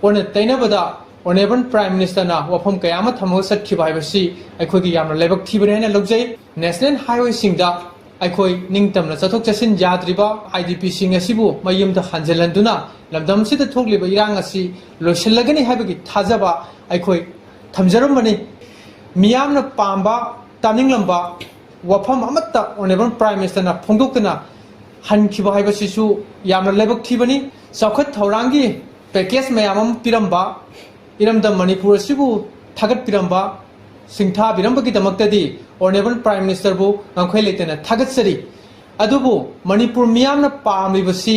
ꯑꯣꯟꯅ ꯇꯩꯅꯕꯗ Honourable Prime Ministerꯅ ꯋꯥꯐꯝ ꯀꯌꯥ ꯑꯃ ꯊꯝꯃꯒ ꯆꯠꯈꯤꯕ ꯍꯥꯏꯕꯁꯤ ꯑꯩꯈꯣꯏꯒꯤ ꯌꯥꯝꯅ ꯂꯥꯏꯕꯛ ꯊꯤꯕꯅꯤ ꯍꯥꯏꯅ ꯂꯧꯖꯩ꯫ National Highwayꯁꯤꯡꯗ ꯑꯩꯈꯣꯏ ꯅꯤꯡꯇꯝꯅ ꯆꯠꯊꯣꯛ ꯆꯠꯁꯤꯟ ꯌꯥꯗ꯭ꯔꯤꯕ IDPꯁꯤꯡ ꯑꯁꯤꯕꯨ ꯃꯌꯨꯝꯗ ꯍꯟꯖꯤꯜꯍꯟꯗꯨꯅ ꯂꯝꯗꯝꯁꯤꯗ ꯊꯣꯛꯂꯤꯕ ꯏꯔꯥꯡ ꯑꯁꯤ ꯂꯣꯏꯁꯤꯜꯂꯒꯅꯤ ꯍꯥꯏꯕꯒꯤ ꯊꯥꯖꯕ ꯑꯩꯈꯣꯏ ꯊꯝꯖꯔꯝꯕꯅꯤ꯫ ꯃꯤꯌꯥꯝꯅ ꯄꯥꯝꯕ, ꯇꯥꯅꯤꯡꯂꯝꯕ ꯋꯥꯐꯝ ꯑꯃꯠꯇ Honourable Prime Ministerꯅ ꯐꯣꯡꯗꯣꯛꯇꯅ ꯍꯟꯈꯤꯕ ꯍꯥꯏꯕꯁꯤꯁꯨ ꯌꯥꯝꯅ ꯂꯥꯏꯕꯛ ꯊꯤꯕꯅꯤ꯫ ꯆꯥꯎꯈꯠ ꯊꯧꯔꯥꯡꯒꯤ package ꯃꯌꯥꯝ ꯑꯃ ꯄꯤꯔꯝꯕ, ꯏꯔꯝꯗꯝ ꯃꯅꯤꯄꯨꯔ ꯑꯁꯤꯕꯨ ꯊꯥꯒꯠꯄꯤꯔꯝꯕ, ꯁꯤꯡꯊꯥꯕꯤꯔꯝꯕꯒꯤꯗꯃꯛꯇꯗꯤ Honourable Prime Ministerꯕꯨ ꯉꯝꯈꯩ ꯂꯩꯇꯅ ꯊꯥꯒꯠꯆꯔꯤ꯫ ꯑꯗꯨꯕꯨ ꯃꯅꯤꯄꯨꯔ ꯃꯤꯌꯥꯝꯅ ꯄꯥꯝꯂꯤꯕꯁꯤ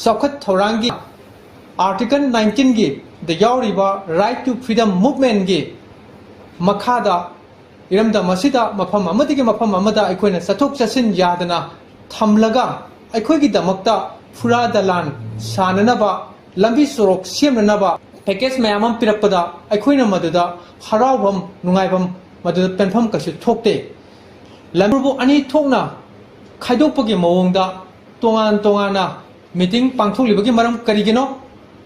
ꯆꯥꯎꯈꯠ ꯊꯧꯔꯥꯡꯒꯤ Article nineteenꯒꯤ ꯗ ꯌꯥꯎꯔꯤꯕ Right to Freedom Movementꯒꯤ ꯃꯈꯥꯗ ꯏꯔꯝꯗꯝ ꯑꯁꯤꯗ ꯃꯐꯝ ꯑꯃꯗꯒꯤ ꯃꯐꯝ ꯑꯃꯗ ꯑꯩꯈꯣꯏꯅ ꯆꯠꯊꯣꯛ ꯆꯠꯁꯤꯟ ꯌꯥꯗꯅ ꯊꯝꯂꯒ ꯑꯩꯈꯣꯏꯒꯤꯗꯃꯛꯇ ꯐꯨꯔꯥ ꯗꯂꯥꯟ ꯁꯥꯅꯅꯕ, ꯂꯝꯕꯤ ꯁꯣꯔꯣꯛ ꯁꯦꯝꯅꯅꯕ package ꯃꯌꯥꯝ ꯑꯃ ꯄꯤꯔꯛꯄꯗ ꯑꯩꯈꯣꯏꯅ ꯃꯗꯨꯗ ꯍꯔꯥꯎꯐꯝ, ꯅꯨꯡꯉꯥꯏꯐꯝ, ꯃꯗꯨꯗ ꯄꯦꯟꯐꯝ ꯀꯩꯁꯨ ꯊꯣꯛꯇꯦ꯫ ꯂꯝꯕꯤꯕꯨ ꯑꯅꯤ ꯊꯣꯛꯅ ꯈꯥꯏꯗꯣꯛꯄꯒꯤ ꯃꯑꯣꯡꯗ ꯇꯣꯉꯥꯟ ꯇꯣꯉꯥꯟꯅ meeting ꯄꯥꯡꯊꯣꯛꯂꯤꯕꯒꯤ ꯃꯔꯝ ꯀꯔꯤꯒꯤꯅꯣ?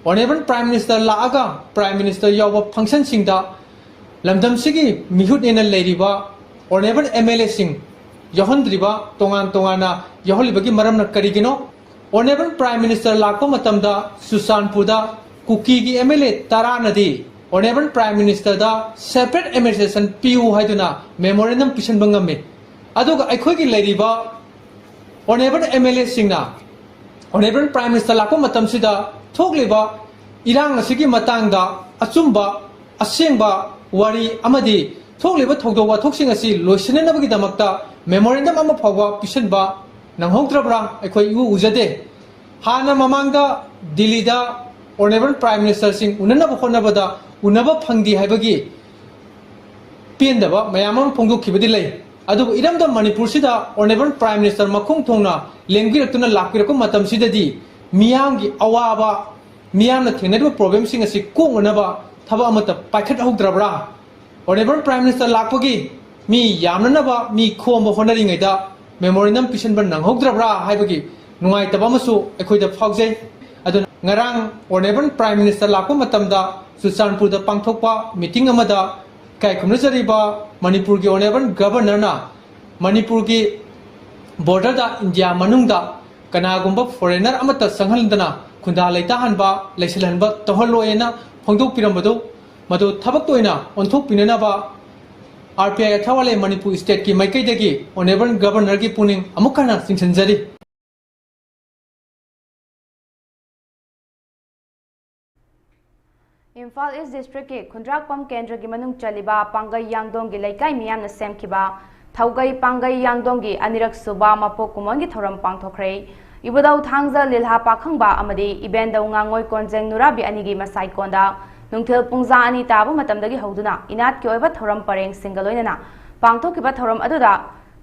Honourable Prime Minister ꯂꯥꯛꯑꯒ Prime Minister ꯌꯥꯎꯕ functionꯁꯤꯡꯗ ꯂꯝꯗꯝꯁꯤꯒꯤ ꯃꯤꯍꯨꯠꯅꯦꯅ ꯂꯩꯔꯤꯕ Honourable MLAꯁꯤꯡ ꯌꯥꯎꯍꯟꯗ꯭ꯔꯤꯕ, ꯇꯣꯉꯥꯟ ꯇꯣꯉꯥꯟꯅ ꯌꯥꯎꯍꯜꯂꯤꯕꯒꯤ ꯃꯔꯝꯅ ꯀꯔꯤꯒꯤꯅꯣ? Honourable Prime Minister ꯂꯥꯛꯄ ꯃꯇꯝꯗ ꯆꯨꯔꯆꯥꯟꯄꯨꯔꯗ ꯀꯨꯀꯤꯒꯤ MLA ꯇꯔꯥꯅꯗꯤ Honourable Prime Ministerꯗ separate administration ꯄꯤꯌꯨ ꯍꯥꯏꯗꯨꯅ memorandum ꯄꯤꯁꯟꯕ ꯉꯝꯃꯤ꯫ ꯑꯗꯨꯒ ꯑꯩꯈꯣꯏꯒꯤ ꯂꯩꯔꯤꯕ Honourable MLAꯁꯤꯡꯅ Honourable Prime Minister ꯂꯥꯛꯄ ꯃꯇꯝꯁꯤꯗ ꯊꯣꯛꯂꯤꯕ ꯏꯔꯥꯡ ꯑꯁꯤꯒꯤ ꯃꯇꯥꯡꯗ ꯑꯆꯨꯝꯕ, ꯑꯁꯦꯡꯕ ꯋꯥꯔꯤ ꯑꯃꯗꯤ ꯊꯣꯛꯂꯤꯕ ꯊꯧꯗꯣꯛ ꯋꯥꯊꯣꯛꯁꯤꯡ ꯑꯁꯤ ꯂꯣꯏꯁꯤꯟꯅꯅꯕꯒꯤꯗꯃꯛꯇ memorandum ꯑꯃ ꯐꯥꯎꯕ ꯄꯤꯁꯤꯟꯕ ꯅꯪꯍꯧꯗ꯭ꯔꯕ꯭ꯔꯥ? ꯑꯩꯈꯣꯏ ꯏꯎ ꯎꯖꯗꯦ꯫ ꯍꯥꯟꯅ ꯃꯃꯥꯡꯗ ꯗꯤꯜꯂꯤꯗ Honourable Prime Ministerꯁꯤꯡ ꯎꯅꯅꯕ ꯍꯣꯠꯅꯕꯗ ꯎꯅꯕ ꯐꯪꯗꯦ ꯍꯥꯏꯕꯒꯤ ꯄꯦꯟꯗꯕ ꯃꯌꯥꯝ ꯑꯃ ꯐꯣꯡꯗꯣꯛꯈꯤꯕꯗꯤ ꯂꯩ꯫ ꯑꯗꯨꯕꯨ ꯏꯔꯝꯗꯝ ꯃꯅꯤꯄꯨꯔꯁꯤꯗ Honourable Prime Minister ꯃꯈꯣꯡ ꯊꯣꯡꯅ ꯂꯦꯡꯕꯤꯔꯛꯇꯨꯅ ꯂꯥꯛꯄꯤꯔꯛꯄ ꯃꯇꯝꯁꯤꯗꯗꯤ ꯃꯤꯌꯥꯝꯒꯤ ꯑꯋꯥꯕ, ꯃꯤꯌꯥꯝꯅ ꯊꯦꯡꯅꯔꯤꯕ problemꯁꯤꯡ ꯑꯁꯤ ꯀꯣꯛꯅꯅꯕ ꯊꯕꯛ ꯑꯃꯠꯇ ꯄꯥꯏꯈꯠꯍꯧꯗ꯭ꯔꯕ꯭ꯔꯥ? Honourable Prime Minister ꯂꯥꯛꯄꯒꯤ ꯃꯤ ꯌꯥꯝꯅꯅꯕ ꯃꯤ ꯈꯣꯝꯕ ꯍꯣꯠꯅꯔꯤꯉꯩꯗ memorandum ꯄꯤꯁꯤꯟꯕ ꯅꯪꯍꯧꯗ꯭ꯔꯕ꯭ꯔꯥ ꯍꯥꯏꯕꯒꯤ ꯅꯨꯡꯉꯥꯏꯇꯕ ꯑꯃꯁꯨ ꯑꯩꯈꯣꯏꯗ ꯐꯥꯎꯖꯩ꯫ ꯑꯗꯨꯅ ꯉꯔꯥꯡ Honourable Prime Minister ꯂꯥꯛꯄ ꯃꯇꯝꯗ ꯆꯨꯔꯆꯥꯟꯄꯨꯔꯗ ꯄꯥꯡꯊꯣꯛꯄ meeting ꯑꯃꯗ ꯏꯀꯥꯏ ꯈꯨꯝꯅꯖꯔꯤꯕ ꯃꯅꯤꯄꯨꯔꯒꯤ Honourable Governorꯅ ꯃꯅꯤꯄꯨꯔꯒꯤ borderꯗ, ꯏꯟꯗꯤꯌꯥ ꯃꯅꯨꯡꯗ ꯀꯅꯥꯒꯨꯝꯕ foreigner ꯑꯃꯠꯇ ꯆꯪꯍꯟꯗꯅ ꯈꯨꯟꯗꯥ ꯂꯩꯇꯥꯍꯟꯕ, ꯂꯩꯁꯤꯜꯍꯟꯕ ꯇꯧꯍꯜꯂꯣꯏꯅ ꯐꯣꯡꯗꯣꯛꯄꯤꯔꯝꯕꯗꯨ, ꯃꯗꯨ ꯊꯕꯛꯇ ꯑꯣꯏꯅ ꯑꯣꯟꯊꯣꯛꯄꯤꯅꯅꯕ RPI Athawale Manipur Stateꯀꯤ ꯃꯥꯏꯀꯩꯗꯒꯤ Honourable Governorꯒꯤ ꯄꯨꯛꯅꯤꯡ ꯑꯃꯨꯛ ꯍꯟꯅ ꯆꯤꯡꯁꯤꯟꯖꯔꯤ꯫ ꯏꯝꯐꯥꯜ East Districtꯀꯤ ꯈꯨꯟꯗ꯭ꯔꯥꯛꯄꯝ ꯀꯦꯟꯗ꯭ꯔꯒꯤ ꯃꯅꯨꯡ ꯆꯜꯂꯤꯕ ꯄꯥꯡꯒꯩ ꯌꯥꯡꯗꯣꯡꯒꯤ ꯂꯩꯀꯥꯏ ꯃꯤꯌꯥꯝꯅ ꯁꯦꯝꯈꯤꯕ ꯊꯧꯒꯩ ꯄꯥꯡꯒꯩ ꯌꯥꯡꯗꯣꯡꯒꯤ ꯑꯅꯤꯔꯛ ꯁꯨꯕ ꯃꯄꯣꯛ ꯀꯨꯝꯑꯣꯟꯒꯤ ꯊꯧꯔꯝ ꯄꯥꯡꯊꯣꯛꯈ꯭ꯔꯦ꯫ ꯏꯕꯨꯙꯧ ꯊꯥꯡꯖ ꯂꯤꯜꯍꯥ ꯄꯥꯈꯪꯕ ꯑꯃꯗꯤ ꯏꯕꯦꯟꯗꯧ ꯉꯥꯉꯣꯏ ꯀꯣꯟꯖꯦꯡ ꯅꯨꯔꯥꯕꯤ ꯑꯅꯤꯒꯤ ꯃꯁꯥꯏꯀꯣꯟꯗ ꯅꯨꯡꯊꯤꯜ ꯄꯨꯡꯖꯥ ꯑꯅꯤ ꯇꯥꯕ ꯃꯇꯝꯗꯒꯤ ꯍꯧꯗꯨꯅ ꯏꯅꯥꯠꯀꯤ ꯑꯣꯏꯕ ꯊꯧꯔꯝ ꯄꯔꯦꯡꯁꯤꯡꯒ ꯂꯣꯏꯅꯅ ꯄꯥꯡꯊꯣꯛꯈꯤꯕ ꯊꯧꯔꯝ ꯑꯗꯨꯗ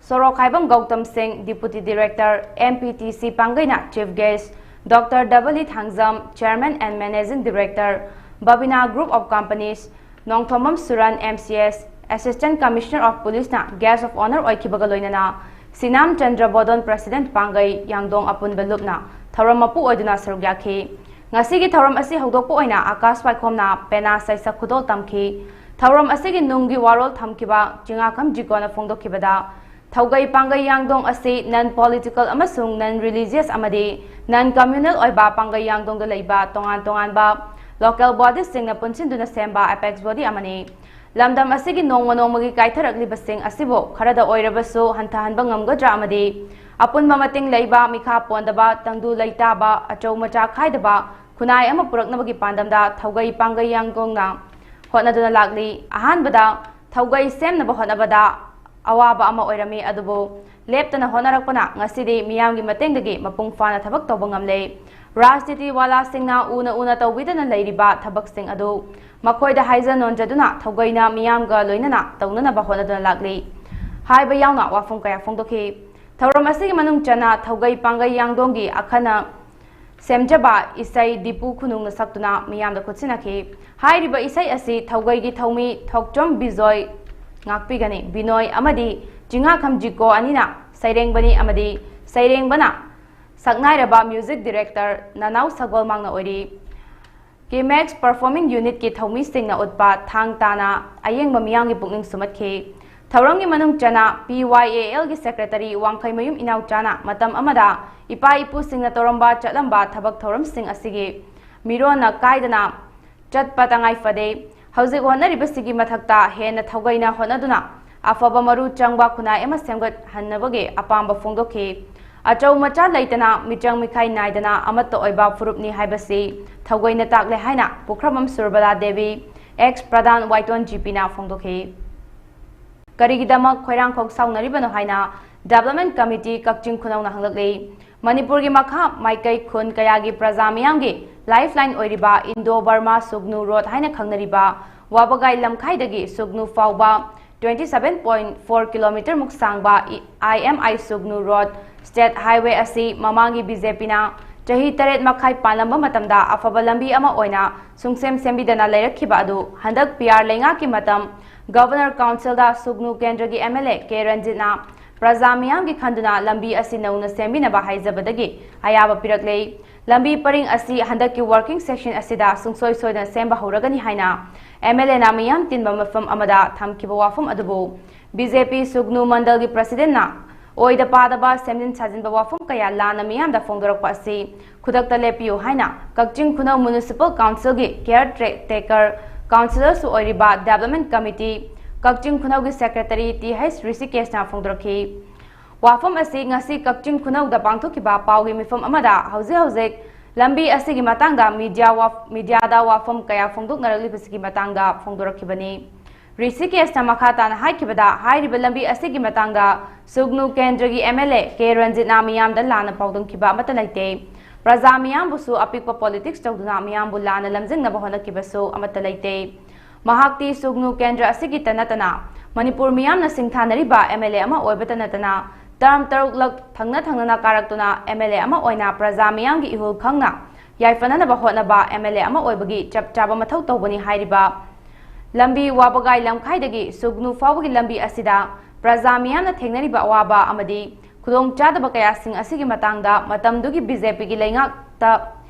ꯁꯣꯔꯣꯛꯈꯥꯏꯕꯝ ꯒꯧꯇꯝ ꯁꯤꯡ, Deputy Director, M P T C ꯄꯥꯡꯒꯩꯅ Chief Guest, Doctor W Thangjam, Chairman and Managing Director, Babina Group of Companies, Nongthombam ꯁꯨꯔꯟ, M C S, Assistant Commissioner of Police ꯅ Guest of Honour ꯑꯣꯏꯈꯤꯕꯒ ꯂꯣꯏꯅꯅ ꯁꯤꯅꯥꯝ ꯆꯟꯗ꯭ꯔ ꯕꯣꯗꯣꯟ, President ꯄꯥꯡꯒꯩ ꯌꯥꯡꯗꯣꯡ ꯑꯄꯨꯟꯕ ꯂꯨꯞꯅ ꯊꯧꯔꯝ ꯃꯄꯨ ꯑꯣꯏꯗꯨꯅ ꯁꯔꯨꯛ ꯌꯥꯈꯤ꯫ ꯉꯁꯤꯒꯤ ꯊꯧꯔꯝ ꯑꯁꯤ ꯍꯧꯗꯣꯛꯄ ꯑꯣꯏꯅ ꯑꯀꯥꯁ ꯄꯥꯏꯈꯣꯝꯅ ꯄꯦꯅꯥ ꯁꯩꯁꯛ ꯈꯨꯗꯣꯜ ꯇꯝꯈꯤ꯫ ꯊꯧꯔꯝ ꯑꯁꯤꯒꯤ ꯅꯨꯡꯒꯤ ꯋꯥꯔꯣꯜ ꯊꯝꯈꯤꯕ ꯆꯤꯉꯥꯈꯝ ꯖꯤꯀꯣꯅ ꯐꯣꯡꯗꯣꯛꯈꯤꯕꯗ, ꯊꯧꯒꯩ ꯄꯥꯡꯒꯩ ꯌꯥꯡꯗꯣꯡ ꯑꯁꯤ non political ꯑꯃꯁꯨꯡ non religious ꯑꯃꯗꯤ non communal ꯑꯣꯏꯕ ꯄꯥꯡꯒꯩ ꯌꯥꯡꯗꯣꯡꯗ ꯂꯩꯕ ꯇꯣꯉꯥꯟ ꯇꯣꯉꯥꯟꯕ local bodies ꯁꯤꯡꯅ ꯄꯨꯟꯁꯤꯟꯗꯨꯅ ꯁꯦꯝꯕ apex body ꯑꯃꯅꯤ꯫ ꯂꯝꯗꯝ ꯑꯁꯤꯒꯤ ꯅꯣꯡꯃ ꯅꯣꯡꯃꯒꯤ ꯀꯥꯏꯊꯔꯛꯂꯤꯕꯁꯤꯡ ꯑꯁꯤꯕꯨ ꯈꯔꯗ ꯑꯣꯏꯔꯕꯁꯨ ꯍꯟꯊꯍꯟꯕ ꯉꯝꯒꯗ꯭ꯔꯥ ꯑꯃꯗꯤ ꯑꯄꯨꯟꯕ ꯃꯇꯤꯡ ꯂꯩꯕ, ꯃꯤꯈꯥ ꯄꯣꯟꯗꯕ, ꯇꯪꯗꯨ ꯂꯩꯇꯥꯕ, ꯑꯆꯧ ꯃꯆꯥ ꯈꯥꯏꯗꯕ ꯈꯨꯟꯅꯥꯏ ꯑꯃ ꯄꯨꯔꯛꯅꯕꯒꯤ ꯄꯥꯟꯗꯝꯗ ꯊꯧꯒꯩ ꯄꯥꯡꯒꯩ ꯌꯥꯡꯗꯣꯡꯅ ꯍꯣꯠꯅꯗꯨꯅ ꯂꯥꯛꯂꯤ꯫ ꯑꯍꯥꯟꯕꯗ ꯊꯧꯒꯩ ꯁꯦꯝꯅꯕ ꯍꯣꯠꯅꯕꯗ ꯑꯋꯥꯕ ꯑꯃ ꯑꯣꯏꯔꯝꯃꯤ, ꯑꯗꯨꯕꯨ ꯂꯦꯞꯇꯅ ꯍꯣꯠꯅꯔꯛꯄꯅ ꯉꯁꯤꯗꯤ ꯃꯤꯌꯥꯝꯒꯤ ꯃꯇꯦꯡꯗꯒꯤ ꯃꯄꯨꯡ ꯐꯥꯅ ꯊꯕꯛ ꯇꯧꯕ ꯉꯝꯂꯦ꯫ ꯔꯥꯖꯅꯤꯇꯤ ꯋꯥꯂꯥꯁꯤꯡꯅ ꯎꯅ ꯎꯅ ꯇꯧꯕꯤꯗꯅ ꯂꯩꯔꯤꯕ ꯊꯕꯛꯁꯤꯡ ꯑꯗꯨ ꯃꯈꯣꯏꯗ ꯍꯥꯏꯖ ꯅꯣꯟꯖꯗꯨꯅ ꯊꯧꯒꯩꯅ ꯃꯤꯌꯥꯝꯒ ꯂꯣꯏꯅꯅ ꯇꯧꯅꯅꯕ ꯍꯣꯠꯅꯗꯨꯅ ꯂꯥꯛꯂꯤ꯫ ꯍꯥꯏꯕ ꯌꯥꯎꯅ ꯋꯥꯐꯝ ꯀꯌꯥ ꯐꯣꯡꯗꯣꯛꯈꯤ꯫ ꯊꯧꯔꯝ ꯑꯁꯤꯒꯤ ꯃꯅꯨꯡ ꯆꯟꯅ ꯊꯧꯒꯩ ꯄꯥꯡꯒꯩ ꯌꯥꯡꯗꯣꯡꯒꯤ ꯑꯈꯟꯅ ꯁꯦꯝꯖꯕ ꯏꯁꯩ ꯗꯤꯄꯨ ꯈꯨꯅꯨꯡꯅ ꯁꯛꯇꯨꯅ ꯃꯤꯌꯥꯝꯗ ꯈꯨꯠꯁꯤꯟꯅꯈꯤ꯫ ꯍꯥꯏꯔꯤꯕ ꯏꯁꯩ ꯑꯁꯤ ꯊꯧꯒꯩꯒꯤ ꯊꯧꯃꯤ ꯊꯣꯛꯆꯣꯝ ꯕꯤꯖꯣꯏ ꯉꯥꯛꯄꯤꯒꯅꯤ, ꯕꯤꯅꯣꯏ ꯑꯃꯗꯤ ꯆꯤꯉꯥꯈꯝ ꯖꯤꯀꯣ ꯑꯅꯤꯅ ꯁꯩꯔꯦꯡꯕꯅꯤ ꯑꯃꯗꯤ ꯁꯩꯔꯦꯡꯕꯅ ꯁꯛꯅꯥꯏꯔꯕ music director ꯅꯅꯥꯎ ꯁꯒꯣꯜꯃꯥꯡꯅ ꯑꯣꯏꯔꯤ꯫ ꯀꯤꯃꯦꯛꯁ Performing Unit ꯀꯤ ꯊꯧꯃꯤꯁꯤꯡꯅ ꯎꯠꯄ ꯊꯥꯡ ꯇꯥꯅ ꯑꯌꯦꯡꯕ ꯃꯤꯌꯥꯝꯒꯤ ꯄꯨꯛꯅꯤꯡ ꯁꯨꯝꯍꯠꯈꯤ꯫ ꯊꯧꯔꯝꯒꯤ ꯃꯅꯨꯡ ꯆꯟꯅ P Y A L ꯒꯤ Secretary ꯋꯥꯡꯈꯩꯃꯌꯨꯝ ꯏꯅꯥꯎꯆꯥꯅ ꯃꯇꯝ ꯑꯃꯗ ꯏꯄꯥ ꯏꯄꯨꯁꯤꯡꯅ ꯇꯧꯔꯝꯕ ꯆꯠꯂꯝꯕ ꯊꯕꯛ ꯊꯧꯔꯝꯁꯤꯡ ꯑꯁꯤꯒꯤ ꯃꯤꯔꯣꯟꯅ ꯀꯥꯏꯗꯅ ꯆꯠꯄ ꯇꯉꯥꯏ ꯐꯗꯦ꯫ ꯍꯧꯖꯤꯛ ꯍꯣꯠꯅꯔꯤꯕꯁꯤꯒꯤ ꯃꯊꯛꯇ ꯍꯦꯟꯅ ꯊꯧꯒꯩꯅ ꯍꯣꯠꯅꯗꯨꯅ ꯑꯐꯕ ꯃꯔꯨ ꯆꯪꯕ ꯈꯨꯟꯅꯥꯏ ꯑꯃ ꯁꯦꯝꯒꯠꯍꯟꯅꯕꯒꯤ ꯑꯄꯥꯝꯕ ꯐꯣꯡꯗꯣꯛꯈꯤ꯫ ꯑꯆꯧ ꯃꯆꯥ ꯂꯩꯇꯅ, ꯃꯤꯆꯪ ꯃꯤꯈꯥꯏ ꯅꯥꯏꯗꯅ ꯑꯃꯠꯇ ꯑꯣꯏꯕ ꯐꯨꯔꯨꯞꯅꯤ ꯍꯥꯏꯕꯁꯤ ꯊꯧꯒꯩꯅ ꯇꯥꯛꯂꯦ ꯍꯥꯏꯅ ꯄꯨꯈ꯭ꯔꯝꯕꯝ ꯁꯨꯔꯕꯂꯥ ꯗꯦꯕꯤ, ex ꯄ꯭ꯔꯙꯥꯟ ꯋꯥꯏꯇꯣꯟ ꯖꯤꯄꯤꯅ ꯐꯣꯡꯗꯣꯛꯈꯤ꯫ ꯀꯔꯤꯒꯤꯗꯃꯛ ꯈꯣꯏꯔꯥꯡꯈꯣꯛ ꯁꯥꯎꯅꯔꯤꯕꯅꯣ ꯍꯥꯏꯅ Development Committee ꯀꯛꯆꯤꯡ ꯈꯨꯅꯧꯅ ꯍꯪꯂꯛꯂꯤ꯫ ꯃꯅꯤꯄꯨꯔꯒꯤ ꯃꯈꯥ ꯃꯥꯏꯀꯩ ꯈꯨꯟ ꯀꯌꯥꯒꯤ ꯄ꯭ꯔꯖꯥ ꯃꯤꯌꯥꯝꯒꯤ lifeline ꯑꯣꯏꯔꯤꯕ Indo Burma Sugnu Road ꯍꯥꯏꯅ ꯈꯪꯅꯔꯤꯕ ꯋꯥꯕꯒꯥꯏ ꯂꯝꯈꯥꯏꯗꯒꯤ ꯁꯨꯒꯅꯨ ꯐꯥꯎꯕ twenty seven point four kilometre ꯃꯨꯛ ꯁꯥꯡꯕ I M I Sugnu Road State Highway ꯑꯁꯤ ꯃꯃꯥꯡꯒꯤ BJPꯅ ꯆꯍꯤ ꯇꯔꯦꯠ ꯃꯈꯥꯏ ꯄꯥꯟꯂꯝꯕ ꯃꯇꯝꯗ ꯑꯐꯕ ꯂꯝꯕꯤ ꯑꯃ ꯑꯣꯏꯅ ꯁꯨꯡꯁꯦꯝ ꯁꯦꯝꯕꯤꯗꯅ ꯂꯩꯔꯛꯈꯤꯕ ꯑꯗꯨ ꯍꯟꯗꯛ P R ꯂꯩꯉꯥꯛꯀꯤ ꯃꯇꯝ Governor Councilꯗ ꯁꯨꯒꯅꯨ ꯀꯦꯟꯗ꯭ꯔꯒꯤ MLA ꯀꯦ ꯔꯟꯖꯤꯠꯅ ꯄ꯭ꯔꯖꯥ ꯃꯤꯌꯥꯝꯒꯤ ꯈꯟꯗꯨꯅ ꯂꯝꯕꯤ ꯑꯁꯤ ꯅꯧꯅ ꯁꯦꯝꯕꯤꯅꯕ ꯍꯥꯏꯖꯕꯗꯒꯤ ꯑꯌꯥꯕ ꯄꯤꯔꯛꯂꯦ꯫ ꯂꯝꯕꯤ ꯄꯔꯤꯡ ꯑꯁꯤ ꯍꯟꯗꯛꯀꯤ working session ꯑꯁꯤꯗ ꯁꯨꯡꯁꯣꯏ ꯁꯣꯏꯗꯅ ꯁꯦꯝꯕ ꯍꯧꯔꯒꯅꯤ ꯍꯥꯏꯅ MLAꯅ ꯃꯤꯌꯥꯝ ꯇꯤꯟꯕ ꯃꯐꯝ ꯑꯃꯗ ꯊꯝꯈꯤꯕ ꯋꯥꯐꯝ ꯑꯗꯨꯕꯨ BJP ꯁꯨꯒꯅꯨ ꯃꯟꯗꯜꯒꯤ Presidentꯅ ꯑꯣꯏꯗ ꯄꯥꯗꯕ ꯁꯦꯝꯖꯤꯟ ꯁꯥꯖꯤꯟꯕ ꯋꯥꯐꯝ ꯀꯌꯥ ꯂꯥꯟꯅ ꯃꯤꯌꯥꯝꯗ ꯐꯣꯡꯗꯣꯔꯛꯄ ꯑꯁꯤ ꯈꯨꯗꯛꯇ ꯂꯦꯞꯄꯤꯌꯨ ꯍꯥꯏꯅ ꯀꯛꯆꯤꯡ ꯈꯨꯅꯧ Municipal Councilꯒꯤ Caretaker Councillorꯁꯨ ꯑꯣꯏꯔꯤꯕ Development Committee ꯀꯛꯆꯤꯡ ꯈꯨꯅꯧꯒꯤ Secretary ꯇꯤ ꯍꯩꯆ ꯔꯤꯁꯤꯀꯦꯁꯅ ꯐꯣꯡꯗꯣꯔꯛꯈꯤ꯫ ꯋꯥꯐꯝ ꯑꯁꯤ ꯉꯁꯤ ꯀꯛꯆꯤꯡ ꯈꯨꯅꯧꯗ ꯄꯥꯡꯊꯣꯛꯈꯤꯕ ꯄꯥꯎꯒꯤ ꯃꯤꯐꯝ ꯑꯃꯗ ꯍꯧꯖꯤꯛ ꯍꯧꯖꯤꯛ ꯂꯝꯕꯤ ꯑꯁꯤꯒꯤ ꯃꯇꯥꯡꯗ media ꯋꯥꯐ-, mediaꯗ ꯋꯥꯐꯝ ꯀꯌꯥ ꯐꯣꯡꯗꯣꯛꯅꯔꯛꯂꯤꯕꯁꯤꯒꯤ ꯃꯇꯥꯡꯗ ꯐꯣꯡꯗꯣꯔꯛꯈꯤꯕꯅꯤ꯫ ꯔꯤꯁꯤꯀꯦꯁꯅ ꯃꯈꯥ ꯇꯥꯅ ꯍꯥꯏꯈꯤꯕꯗ, ꯍꯥꯏꯔꯤꯕ ꯂꯝꯕꯤ ꯑꯁꯤꯒꯤ ꯃꯇꯥꯡꯗ ꯁꯨꯒꯅꯨ ꯀꯦꯟꯗ꯭ꯔꯒꯤ MLA ꯀꯦ ꯔꯟꯖꯤꯠꯅ ꯃꯤꯌꯥꯝꯗ ꯂꯥꯟꯅ ꯄꯥꯎꯗꯝꯈꯤꯕ ꯑꯃꯠꯇ ꯂꯩꯇꯦ꯫ ꯄ꯭ꯔꯖꯥ ꯃꯤꯌꯥꯝꯕꯨꯁꯨ ꯑꯄꯤꯛꯄ politics ꯇꯧꯗꯨꯅ ꯃꯤꯌꯥꯝꯕꯨ ꯂꯥꯟꯅ ꯂꯝꯖꯤꯡꯅꯕ ꯍꯣꯠꯅꯈꯤꯕꯁꯨ ꯑꯃꯠꯇ ꯂꯩꯇꯦ꯫ ꯃꯍꯥꯛꯇꯤ ꯁꯨꯒꯅꯨ ꯀꯦꯟꯗ꯭ꯔ ꯑꯁꯤꯒꯤꯇ ꯅꯠꯇꯅ ꯃꯅꯤꯄꯨꯔ ꯃꯤꯌꯥꯝꯅ ꯁꯤꯡꯊꯥꯅꯔꯤꯕ MLA ꯑꯃ ꯑꯣꯏꯕꯇ ꯅꯠꯇꯅ term ꯇꯔꯨꯛꯂꯛ ꯊꯪꯅ ꯊꯪꯅꯅ ꯀꯥꯔꯛꯇꯨꯅ MLA ꯑꯃ ꯑꯣꯏꯅ ꯄ꯭ꯔꯖꯥ ꯃꯤꯌꯥꯝꯒꯤ ꯏꯍꯨꯜ ꯈꯪꯅ ꯌꯥꯏꯐꯅꯅꯕ ꯍꯣꯠꯅꯕ MLA ꯑꯃ ꯑꯣꯏꯕꯒꯤ ꯆꯞ ꯆꯥꯕ ꯃꯊꯧ ꯇꯧꯕꯅꯤ ꯍꯥꯏꯔꯤꯕ ꯂꯝꯕꯤ ꯋꯥꯕꯒꯥꯏ ꯂꯝꯈꯥꯏꯗꯒꯤ ꯁꯨꯒꯅꯨ ꯐꯥꯎꯕꯒꯤ ꯂꯝꯕꯤ ꯑꯁꯤꯗ ꯄ꯭ꯔꯖꯥ ꯃꯤꯌꯥꯝꯅ ꯊꯦꯡꯅꯔꯤꯕ ꯑꯋꯥꯕ ꯑꯃꯗꯤ ꯈꯨꯗꯣꯡꯆꯥꯗꯕ ꯀꯌꯥꯁꯤꯡ ꯑꯁꯤꯒꯤ ꯃꯇꯥꯡꯗ ꯃꯇꯝꯗꯨꯒꯤ BJPꯒꯤ ꯂꯩꯉꯥꯛꯇ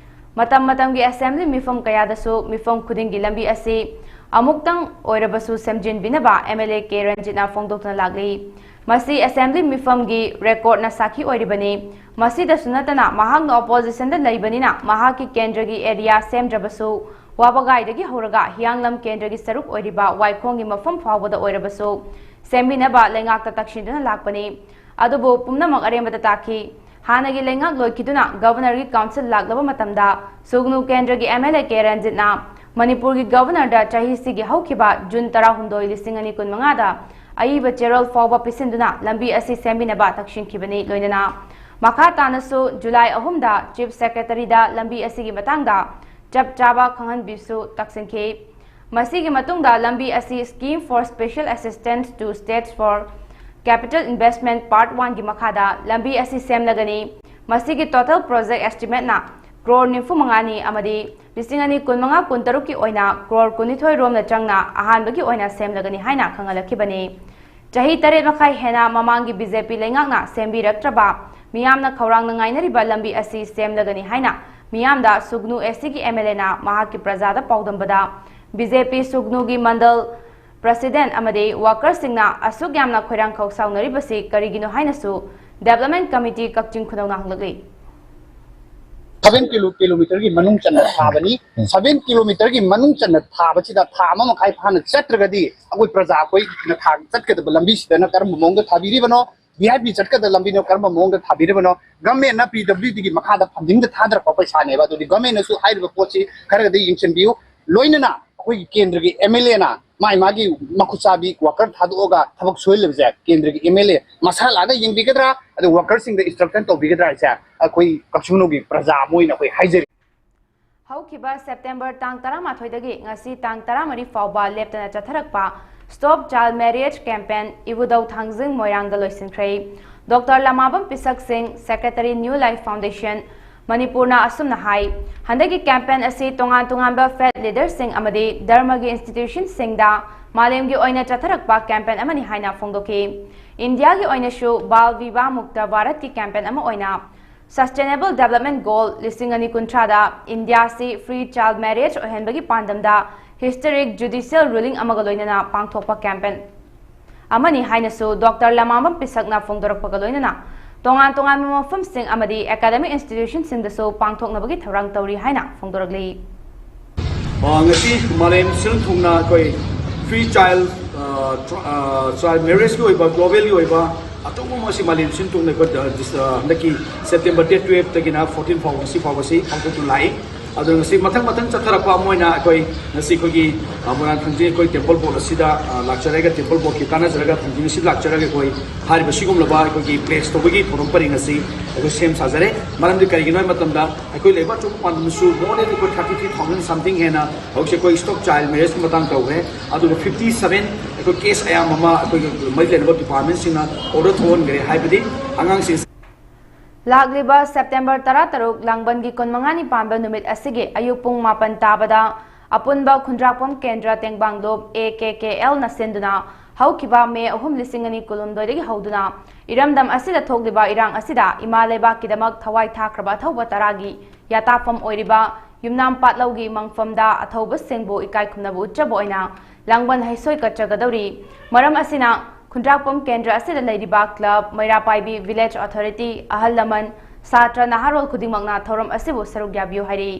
ꯃꯇꯝ ꯃꯇꯝꯒꯤ assembly ꯃꯤꯐꯝ ꯀꯌꯥꯗꯁꯨ ꯃꯤꯐꯝ ꯈꯨꯗꯤꯡꯒꯤ ꯂꯝꯕꯤ ꯑꯁꯤ ꯑꯃꯨꯛꯇꯪ ꯑꯣꯏꯔꯕꯁꯨ ꯁꯦꯝꯖꯤꯟꯕꯤꯅꯕ MLA ꯀꯦ ꯔꯟꯖꯤꯠꯅ ꯐꯣꯡꯗꯣꯛꯇꯨꯅ ꯂꯥꯛꯂꯤ꯫ ꯃꯁꯤ assembly ꯃꯤꯐꯝꯒꯤ recordꯅ ꯁꯥꯈꯤ ꯑꯣꯏꯔꯤꯕꯅꯤ꯫ ꯃꯁꯤꯗꯁꯨ ꯅꯠꯇꯅ ꯃꯍꯥꯛꯅ oppositionꯗ ꯂꯩꯕꯅꯤꯅ ꯃꯍꯥꯛꯀꯤ ꯀꯦꯟꯗ꯭ꯔꯒꯤ area ꯁꯦꯝꯗ꯭ꯔꯕꯁꯨ ꯋꯥꯕꯒꯥꯏꯗꯒꯤ ꯍꯧꯔꯒ ꯍꯤꯌꯥꯡꯂꯝ ꯀꯦꯟꯗ꯭ꯔꯒꯤ ꯁꯔꯨꯛ ꯑꯣꯏꯔꯤꯕ ꯋꯥꯏꯈꯣꯡꯒꯤ ꯃꯐꯝ ꯐꯥꯎꯕꯗ ꯑꯣꯏꯔꯕꯁꯨ ꯁꯦꯝꯕꯤꯅꯕ ꯂꯩꯉꯥꯛꯇ ꯇꯛꯁꯤꯟꯗꯨꯅ ꯂꯥꯛꯄꯅꯤ꯫ ꯑꯗꯨꯕꯨ ꯄꯨꯝꯅꯃꯛ ꯑꯔꯦꯝꯕꯗ ꯇꯥꯈꯤ꯫ ꯍꯥꯟꯅꯒꯤ ꯂꯩꯉꯥꯛ ꯂꯣꯏꯈꯤꯗꯨꯅ Governorꯒꯤ council ꯂꯥꯛꯂꯕ ꯃꯇꯝꯗ ꯁꯨꯒꯅꯨ ꯀꯦꯟꯗ꯭ꯔꯒꯤ MLA ꯀꯦ ꯔꯟꯖꯤꯠꯅ ꯃꯅꯤꯄꯨꯔꯒꯤ Governorꯗ ꯆꯍꯤꯁꯤꯒꯤ ꯍꯧꯈꯤꯕ June ꯇꯔꯥꯍꯨꯝꯗꯣꯏ, ꯂꯤꯁꯤꯡ ꯑꯅꯤ ꯀꯨꯟꯃꯉꯥꯗ ꯑꯏꯕ ꯆꯦꯔꯣꯜ ꯐꯥꯎꯕ ꯄꯤꯁꯤꯟꯗꯨꯅ ꯂꯝꯕꯤ ꯑꯁꯤ ꯁꯦꯝꯕꯤꯅꯕ ꯇꯛꯁꯤꯟꯈꯤꯕꯅꯤ꯫ ꯂꯣꯏꯅꯅ ꯃꯈꯥ ꯇꯥꯅꯁꯨ ꯖꯨꯂꯥꯏ ꯑꯍꯨꯝꯗ Chief Secretary ꯗ ꯂꯝꯕꯤ ꯑꯁꯤꯒꯤ ꯃꯇꯥꯡꯗ ꯆꯞ ꯆꯥꯕ ꯈꯪꯍꯟꯕꯤꯁꯨ ꯇꯛꯁꯤꯟꯈꯤ꯫ ꯃꯁꯤꯒꯤ ꯃꯇꯨꯡꯗ ꯂꯝꯕꯤ ꯑꯁꯤ Scheme for Special Assistance to States for Capital Investment Part One ꯒꯤ ꯃꯈꯥꯗ ꯂꯝꯕꯤ ꯑꯁꯤ ꯁꯦꯝꯂꯒꯅꯤ꯫ ꯃꯁꯤꯒꯤ total project estimate ꯅ ꯀ꯭ꯔꯣꯔ ꯅꯤꯐꯨ ꯃꯉꯥꯅꯤ ꯑꯃꯗꯤ ꯂꯤꯁꯤꯡ ꯑꯅꯤ ꯀꯨꯟꯃꯉꯥ ꯀꯨꯟꯇꯔꯨꯛꯀꯤ ꯑꯣꯏꯅ ꯀ꯭ꯔꯣꯔ ꯀꯨꯟꯅꯤꯊꯣꯏ ꯔꯣꯝꯅ ꯆꯪꯅ ꯑꯍꯥꯟꯕꯒꯤ ꯑꯣꯏꯅ ꯁꯦꯝꯂꯒꯅꯤ ꯍꯥꯏꯅ ꯈꯪꯍꯜꯂꯛꯈꯤꯕꯅꯤ꯫ ꯆꯍꯤ ꯇꯔꯦꯠ ꯃꯈꯥꯏ ꯍꯦꯟꯅ ꯃꯃꯥꯡꯒꯤ B J P ꯂꯩꯉꯥꯛꯅ ꯁꯦꯝꯕꯤꯔꯛꯇ꯭ꯔꯕ ꯃꯤꯌꯥꯝꯅ ꯈꯧꯔꯥꯡꯅ ꯉꯥꯏꯅꯔꯤꯕ ꯂꯝꯕꯤ ꯑꯁꯤ ꯁꯦꯝꯂꯒꯅꯤ ꯍꯥꯏꯅ ꯃꯤꯌꯥꯝꯗ ꯁꯨꯒꯅꯨ AC ꯒꯤ M L A ꯅ ꯃꯍꯥꯛꯀꯤ ꯄ꯭ꯔꯖꯥꯗ ꯄꯥꯎꯗꯝꯕꯗ, B J P ꯁꯨꯒꯅꯨꯒꯤ ꯃꯟꯗꯜ president ꯑꯃꯗꯤ worker ꯁꯤꯡꯅ ꯑꯁꯨꯛ ꯌꯥꯝꯅ ꯈꯣꯏꯔꯥꯡ ꯈꯧꯁꯥꯎꯅꯔꯤꯕꯁꯤ ꯀꯔꯤꯒꯤꯅꯣ ꯍꯥꯏꯅꯁꯨ Development Committee ꯀꯛꯆꯤꯡ ꯈꯨꯅꯧꯅ ꯍꯪꯂꯛꯂꯤ꯫ ꯁꯚꯦꯟ ꯀꯤꯂꯣ ꯀꯤꯂꯣꯃꯤꯇꯔꯒꯤ ꯃꯅꯨꯡ ꯆꯟꯅ ꯊꯥꯕꯅꯤ꯫ ꯁꯚꯦꯟ ꯀꯤꯂꯣꯃꯤꯇꯔꯒꯤ ꯃꯅꯨꯡ ꯆꯟꯅ ꯊꯥꯕꯁꯤꯗ ꯊꯥ ꯑꯃ ꯃꯈꯥꯏ ꯐꯥꯅ ꯆꯠꯇ꯭ꯔꯒꯗꯤ ꯑꯩꯈꯣꯏ ꯄ꯭ꯔꯖꯥ ꯑꯩꯈꯣꯏꯅ ꯊꯥ ꯆꯠꯀꯗꯕ ꯂꯝꯕꯤꯁꯤꯗꯅ ꯀꯔꯝꯕ ꯃꯑꯣꯡꯗ ꯊꯥꯕꯤꯔꯤꯕꯅꯣ, V I P ꯆꯠꯀꯗꯕ ꯂꯝꯕꯤꯅ ꯀꯔꯝꯕ ꯃꯑꯣꯡꯗ ꯊꯥꯕꯤꯔꯤꯕꯅꯣ, government ꯅ P W D ꯒꯤ ꯃꯈꯥꯗ funding ꯗ ꯊꯥꯗꯔꯛꯄ ꯄꯩꯁꯥꯅꯦꯕ꯫ ꯑꯗꯨꯗꯤ government ꯅꯁꯨ ꯍꯥꯏꯔꯤꯕ ꯄꯣꯠꯁꯤ ꯈꯔꯒꯗꯤ ꯌꯦꯡꯁꯤꯟꯕꯤꯌꯨ꯫ ꯂꯣꯏꯅꯅ ꯑꯩꯈꯣꯏꯒꯤ ꯀꯦꯟꯗ꯭ꯔꯒꯤ M L A ꯅ ꯃꯥꯏ ꯃꯥꯒꯤ ꯃꯈꯨꯠ ꯆꯥꯕꯤ worker ꯊꯥꯗꯣꯛꯑꯒ ꯊꯕꯛ ꯁꯨꯍꯜꯂꯤꯕꯁꯦ ꯀꯦꯟꯗ꯭ꯔꯒꯤ M L A ꯃꯁꯥ ꯂꯥꯛꯑꯒ ꯌꯦꯡꯕꯤꯒꯗ꯭ꯔꯥ, ꯑꯗꯨ worker ꯁꯤꯡꯗ instruction ꯇꯧꯕꯤꯒꯗ꯭ꯔꯥ ꯍꯥꯏꯁꯦ ꯑꯩꯈꯣꯏ ꯀꯛꯆꯤꯡ ꯈꯨꯅꯧꯒꯤ ꯄ꯭ꯔꯖꯥ ꯑꯃ ꯑꯣꯏꯅ ꯑꯩꯈꯣꯏ ꯍꯥꯏꯖꯔꯤ꯫ ꯍꯧꯈꯤꯕ September ꯇꯥꯡ ꯇꯔꯥꯃꯥꯊꯣꯏꯗꯒꯤ ꯉꯁꯤ ꯇꯥꯡ ꯇꯔꯥꯃꯔꯤ ꯐꯥꯎꯕ ꯂꯦꯞꯇꯅ ꯆꯠꯊꯔꯛꯄ Stop Child Marriage campaign ꯏꯕꯨꯙꯧ ꯊꯥꯡꯖꯤꯡ ꯃꯣꯏꯔꯥꯡꯗ ꯂꯣꯏꯁꯤꯟꯈ꯭ꯔꯦ꯫ Doctor ꯂꯃꯥꯕꯝ ꯄꯤꯁꯛ ꯁꯤꯡ, Secretary, New Life Foundation, ꯃꯅꯤꯄꯨꯔꯅ ꯑꯁꯨꯝꯅ ꯍꯥꯏ, ꯍꯟꯗꯛꯀꯤ campaign ꯑꯁꯤ ꯇꯣꯉꯥꯟ ꯇꯣꯉꯥꯟꯕ faith leader ꯁꯤꯡ ꯑꯃꯗꯤ ꯙꯔꯃꯒꯤ institution ꯁꯤꯡꯗ ꯃꯥꯂꯦꯝꯒꯤ ꯑꯣꯏꯅ ꯆꯠꯊꯔꯛꯄ campaign ꯑꯃꯅꯤ ꯍꯥꯏꯅ ꯐꯣꯡꯗꯣꯛꯈꯤ꯫ ꯏꯟꯗꯤꯌꯥꯒꯤ ꯑꯣꯏꯅꯁꯨ Bal Vivah Mukta Bharat ꯀꯤ campaign ꯑꯃ ꯑꯣꯏꯅ Sustainable Development Goal ꯂꯤꯁꯤꯡ ꯑꯅꯤ ꯀꯨꯟꯊ꯭ꯔꯥꯗ ꯏꯟꯗꯤꯌꯥꯁꯤ free child marriage ꯑꯣꯏꯍꯟꯕꯒꯤ ꯄꯥꯟꯗꯝꯗ historic judicial ruling ꯑꯃꯒ ꯂꯣꯏꯅꯅ ꯄꯥꯡꯊꯣꯛꯄ campaign ꯑꯃꯅꯤ ꯍꯥꯏꯅꯁꯨ Doctor ꯂꯃꯥꯕꯝ ꯄꯤꯁꯛꯅ ꯐꯣꯡꯗꯣꯔꯛꯄꯒ ꯂꯣꯏꯅꯅ ꯇꯣꯉꯥꯟ ꯇꯣꯉꯥꯟꯕ ꯃꯐꯝꯁꯤꯡ ꯑꯃꯗꯤ academic institution ꯁꯤꯡꯗꯁꯨ ꯄꯥꯡꯊꯣꯛꯅꯕꯒꯤ ꯊꯧꯔꯥꯡ ꯇꯧꯔꯤ ꯍꯥꯏꯅ ꯐꯣꯡꯗꯣꯔꯛꯂꯤ꯫ ꯑ, ꯉꯁꯤ ꯃꯥꯂꯦꯝ ꯁꯤꯟ ꯊꯨꯡꯅ ꯑꯩꯈꯣꯏ free child, ꯑ, ꯇ꯭ꯔ-, ꯑ, child marriage ꯀꯤ ꯑꯣꯏꯕ global ꯒꯤ ꯑꯣꯏꯕ ꯑꯆꯧꯕ ꯑꯃ ꯑꯁꯤ ꯃꯥꯂꯦꯝ ꯁꯤꯟ ꯊꯨꯡꯅ ꯑꯩꯈꯣꯏ, ꯑ, ꯗꯤꯁ-, ꯑ, ꯍꯟꯗꯛꯀꯤ September date twelve ꯇꯒꯤꯅ fourteen ꯐꯥꯎꯕ, ꯉꯁꯤ ꯐꯥꯎꯕꯁꯤ ꯄꯥꯡꯊꯣꯛꯇꯨꯅ ꯂꯥꯛꯏ꯫ ꯑꯗꯣ ꯉꯁꯤ ꯃꯊꯪ ꯃꯊꯪ ꯆꯠꯊꯔꯛꯄ ꯑꯃ ꯑꯣꯏꯅ ꯑꯩꯈꯣꯏ ꯉꯁꯤ ꯑꯩꯈꯣꯏꯒꯤ, ꯑ, ꯃꯣꯏꯔꯥꯡ ꯊꯥꯡꯖꯤꯡ ꯑꯩꯈꯣꯏ ꯇꯦꯝꯄꯜ ꯕꯣꯔꯗ ꯑꯁꯤꯗ, ꯑ, ꯂꯥꯛꯆꯔꯒ, ꯇꯦꯝꯄꯜ ꯕꯣꯔꯗꯀꯤ ꯇꯥꯟꯅꯖꯔꯒ ꯊꯥꯡꯖꯤꯡ ꯑꯁꯤꯗ ꯂꯥꯛꯆꯔꯒ ꯑꯩꯈꯣꯏ ꯍꯥꯏꯔꯤꯕ ꯁꯤꯒꯨꯝꯂꯕ ꯑꯩꯈꯣꯏꯒꯤ ꯄ꯭ꯂꯦꯁ ꯇꯧꯕꯒꯤ ꯊꯧꯔꯝ ꯄꯔꯤꯡ ꯑꯁꯤ ꯑꯩꯈꯣꯏ ꯁꯦꯝ ꯁꯥꯖꯔꯦ꯫ ꯃꯔꯝꯗꯤ ꯀꯔꯤꯒꯤꯅꯣ ꯍꯥꯏꯕ ꯃꯇꯝꯗ ꯑꯩꯈꯣꯏ ꯂꯩꯕꯥꯛ ꯑꯆꯧꯕ ꯄꯥꯟꯗꯝꯁꯨ more than ꯑꯩꯈꯣꯏ thirty three thousand something ꯍꯦꯟꯅ ꯍꯧꯖꯤꯛꯁꯦ ꯑꯩꯈꯣꯏ stop child marriageꯀꯤ ꯃꯇꯥꯡ ꯇꯧꯈ꯭ꯔꯦ꯫ ꯑꯗꯨꯒ fifty seven ꯑꯩꯈꯣꯏ ꯀꯦꯁ ꯑꯌꯥꯝꯕ ꯑꯃ ꯑꯩꯈꯣꯏꯒꯤ ꯃꯔꯤ ꯂꯩꯅꯕ ꯗꯤꯄꯥꯔꯠꯃꯦꯟꯁꯤꯡꯅ ꯑꯣꯔꯗꯔ ꯊꯣꯛꯍꯟꯈ꯭ꯔꯦ꯫ ꯍꯥꯏꯕꯗꯤ ꯑꯉꯥꯡꯁꯤꯡ ꯂꯥꯛꯂꯤꯕ ꯁꯦꯞꯇꯦꯝꯕꯔ ꯇꯔꯥꯇꯔꯨꯛ ꯂꯥꯡꯕꯟꯒꯤ ꯀꯨꯟꯃꯉꯥꯅꯤ ꯄꯥꯟꯕ ꯅꯨꯃꯤꯠ ꯑꯁꯤꯒꯤ ꯑꯌꯨꯛ ꯄꯨꯡ ꯃꯥꯄꯟ ꯇꯥꯕꯗ ꯑꯄꯨꯟꯕ ꯈꯨꯟꯗ꯭ꯔꯥꯛꯄꯝ ꯀꯦꯟꯗ꯭ꯔ ꯇꯦꯡꯕꯥꯡꯂꯨꯞ, A K K L ꯅ ꯁꯤꯟꯗꯨꯅ ꯍꯧꯈꯤꯕ ꯃꯦ ꯑꯍꯨꯝ, ꯂꯤꯁꯤꯡ ꯑꯅꯤ ꯀꯨꯟꯍꯨꯝꯗꯣꯏꯗꯒꯤ ꯍꯧꯗꯨꯅ ꯏꯔꯝꯗꯝ ꯑꯁꯤꯗ ꯊꯣꯛꯂꯤꯕ ꯏꯔꯥꯡ ꯑꯁꯤꯗ ꯏꯃꯥ ꯂꯩꯕꯥꯛꯀꯤꯗꯃꯛ ꯊꯋꯥꯏ ꯊꯥꯈ꯭ꯔꯕ ꯑꯊꯧꯕ ꯇꯔꯥꯒꯤ ꯌꯥꯇꯥꯐꯝ ꯑꯣꯏꯔꯤꯕ ꯌꯨꯝꯅꯥꯝ ꯄꯥꯠꯂꯧꯒꯤ ꯃꯪꯐꯝꯗ ꯑꯊꯧꯕꯁꯤꯡꯕꯨ ꯏꯀꯥꯏ ꯈꯨꯝꯅꯕ ꯎꯠꯆꯕ ꯑꯣꯏꯅ ꯂꯥꯡꯕꯟ ꯍꯩꯁꯣꯏ ꯀꯠꯆꯒꯗꯧꯔꯤ꯫ ꯃꯔꯝ ꯑꯁꯤꯅ, ꯈꯨꯟꯗ꯭ꯔꯥꯛꯄꯝ ꯀꯦꯟꯗ꯭ꯔ ꯑꯁꯤꯗ ꯂꯩꯔꯤꯕ ꯀ꯭ꯂꯕ, ꯃꯩꯔꯥ ꯄꯥꯏꯕꯤ, ꯚꯤꯂꯦꯖ ꯑꯣꯊꯣꯔꯤꯇꯤ, ꯑꯍꯜ ꯂꯃꯟ, ꯁꯥꯇ꯭ꯔ, ꯅꯍꯥꯔꯣꯜ ꯈꯨꯗꯤꯡꯃꯛꯅ ꯊꯧꯔꯝ ꯑꯁꯤꯕꯨ ꯁꯔꯨꯛ ꯌꯥꯕꯤꯌꯨ ꯍꯥꯏꯔꯤ꯫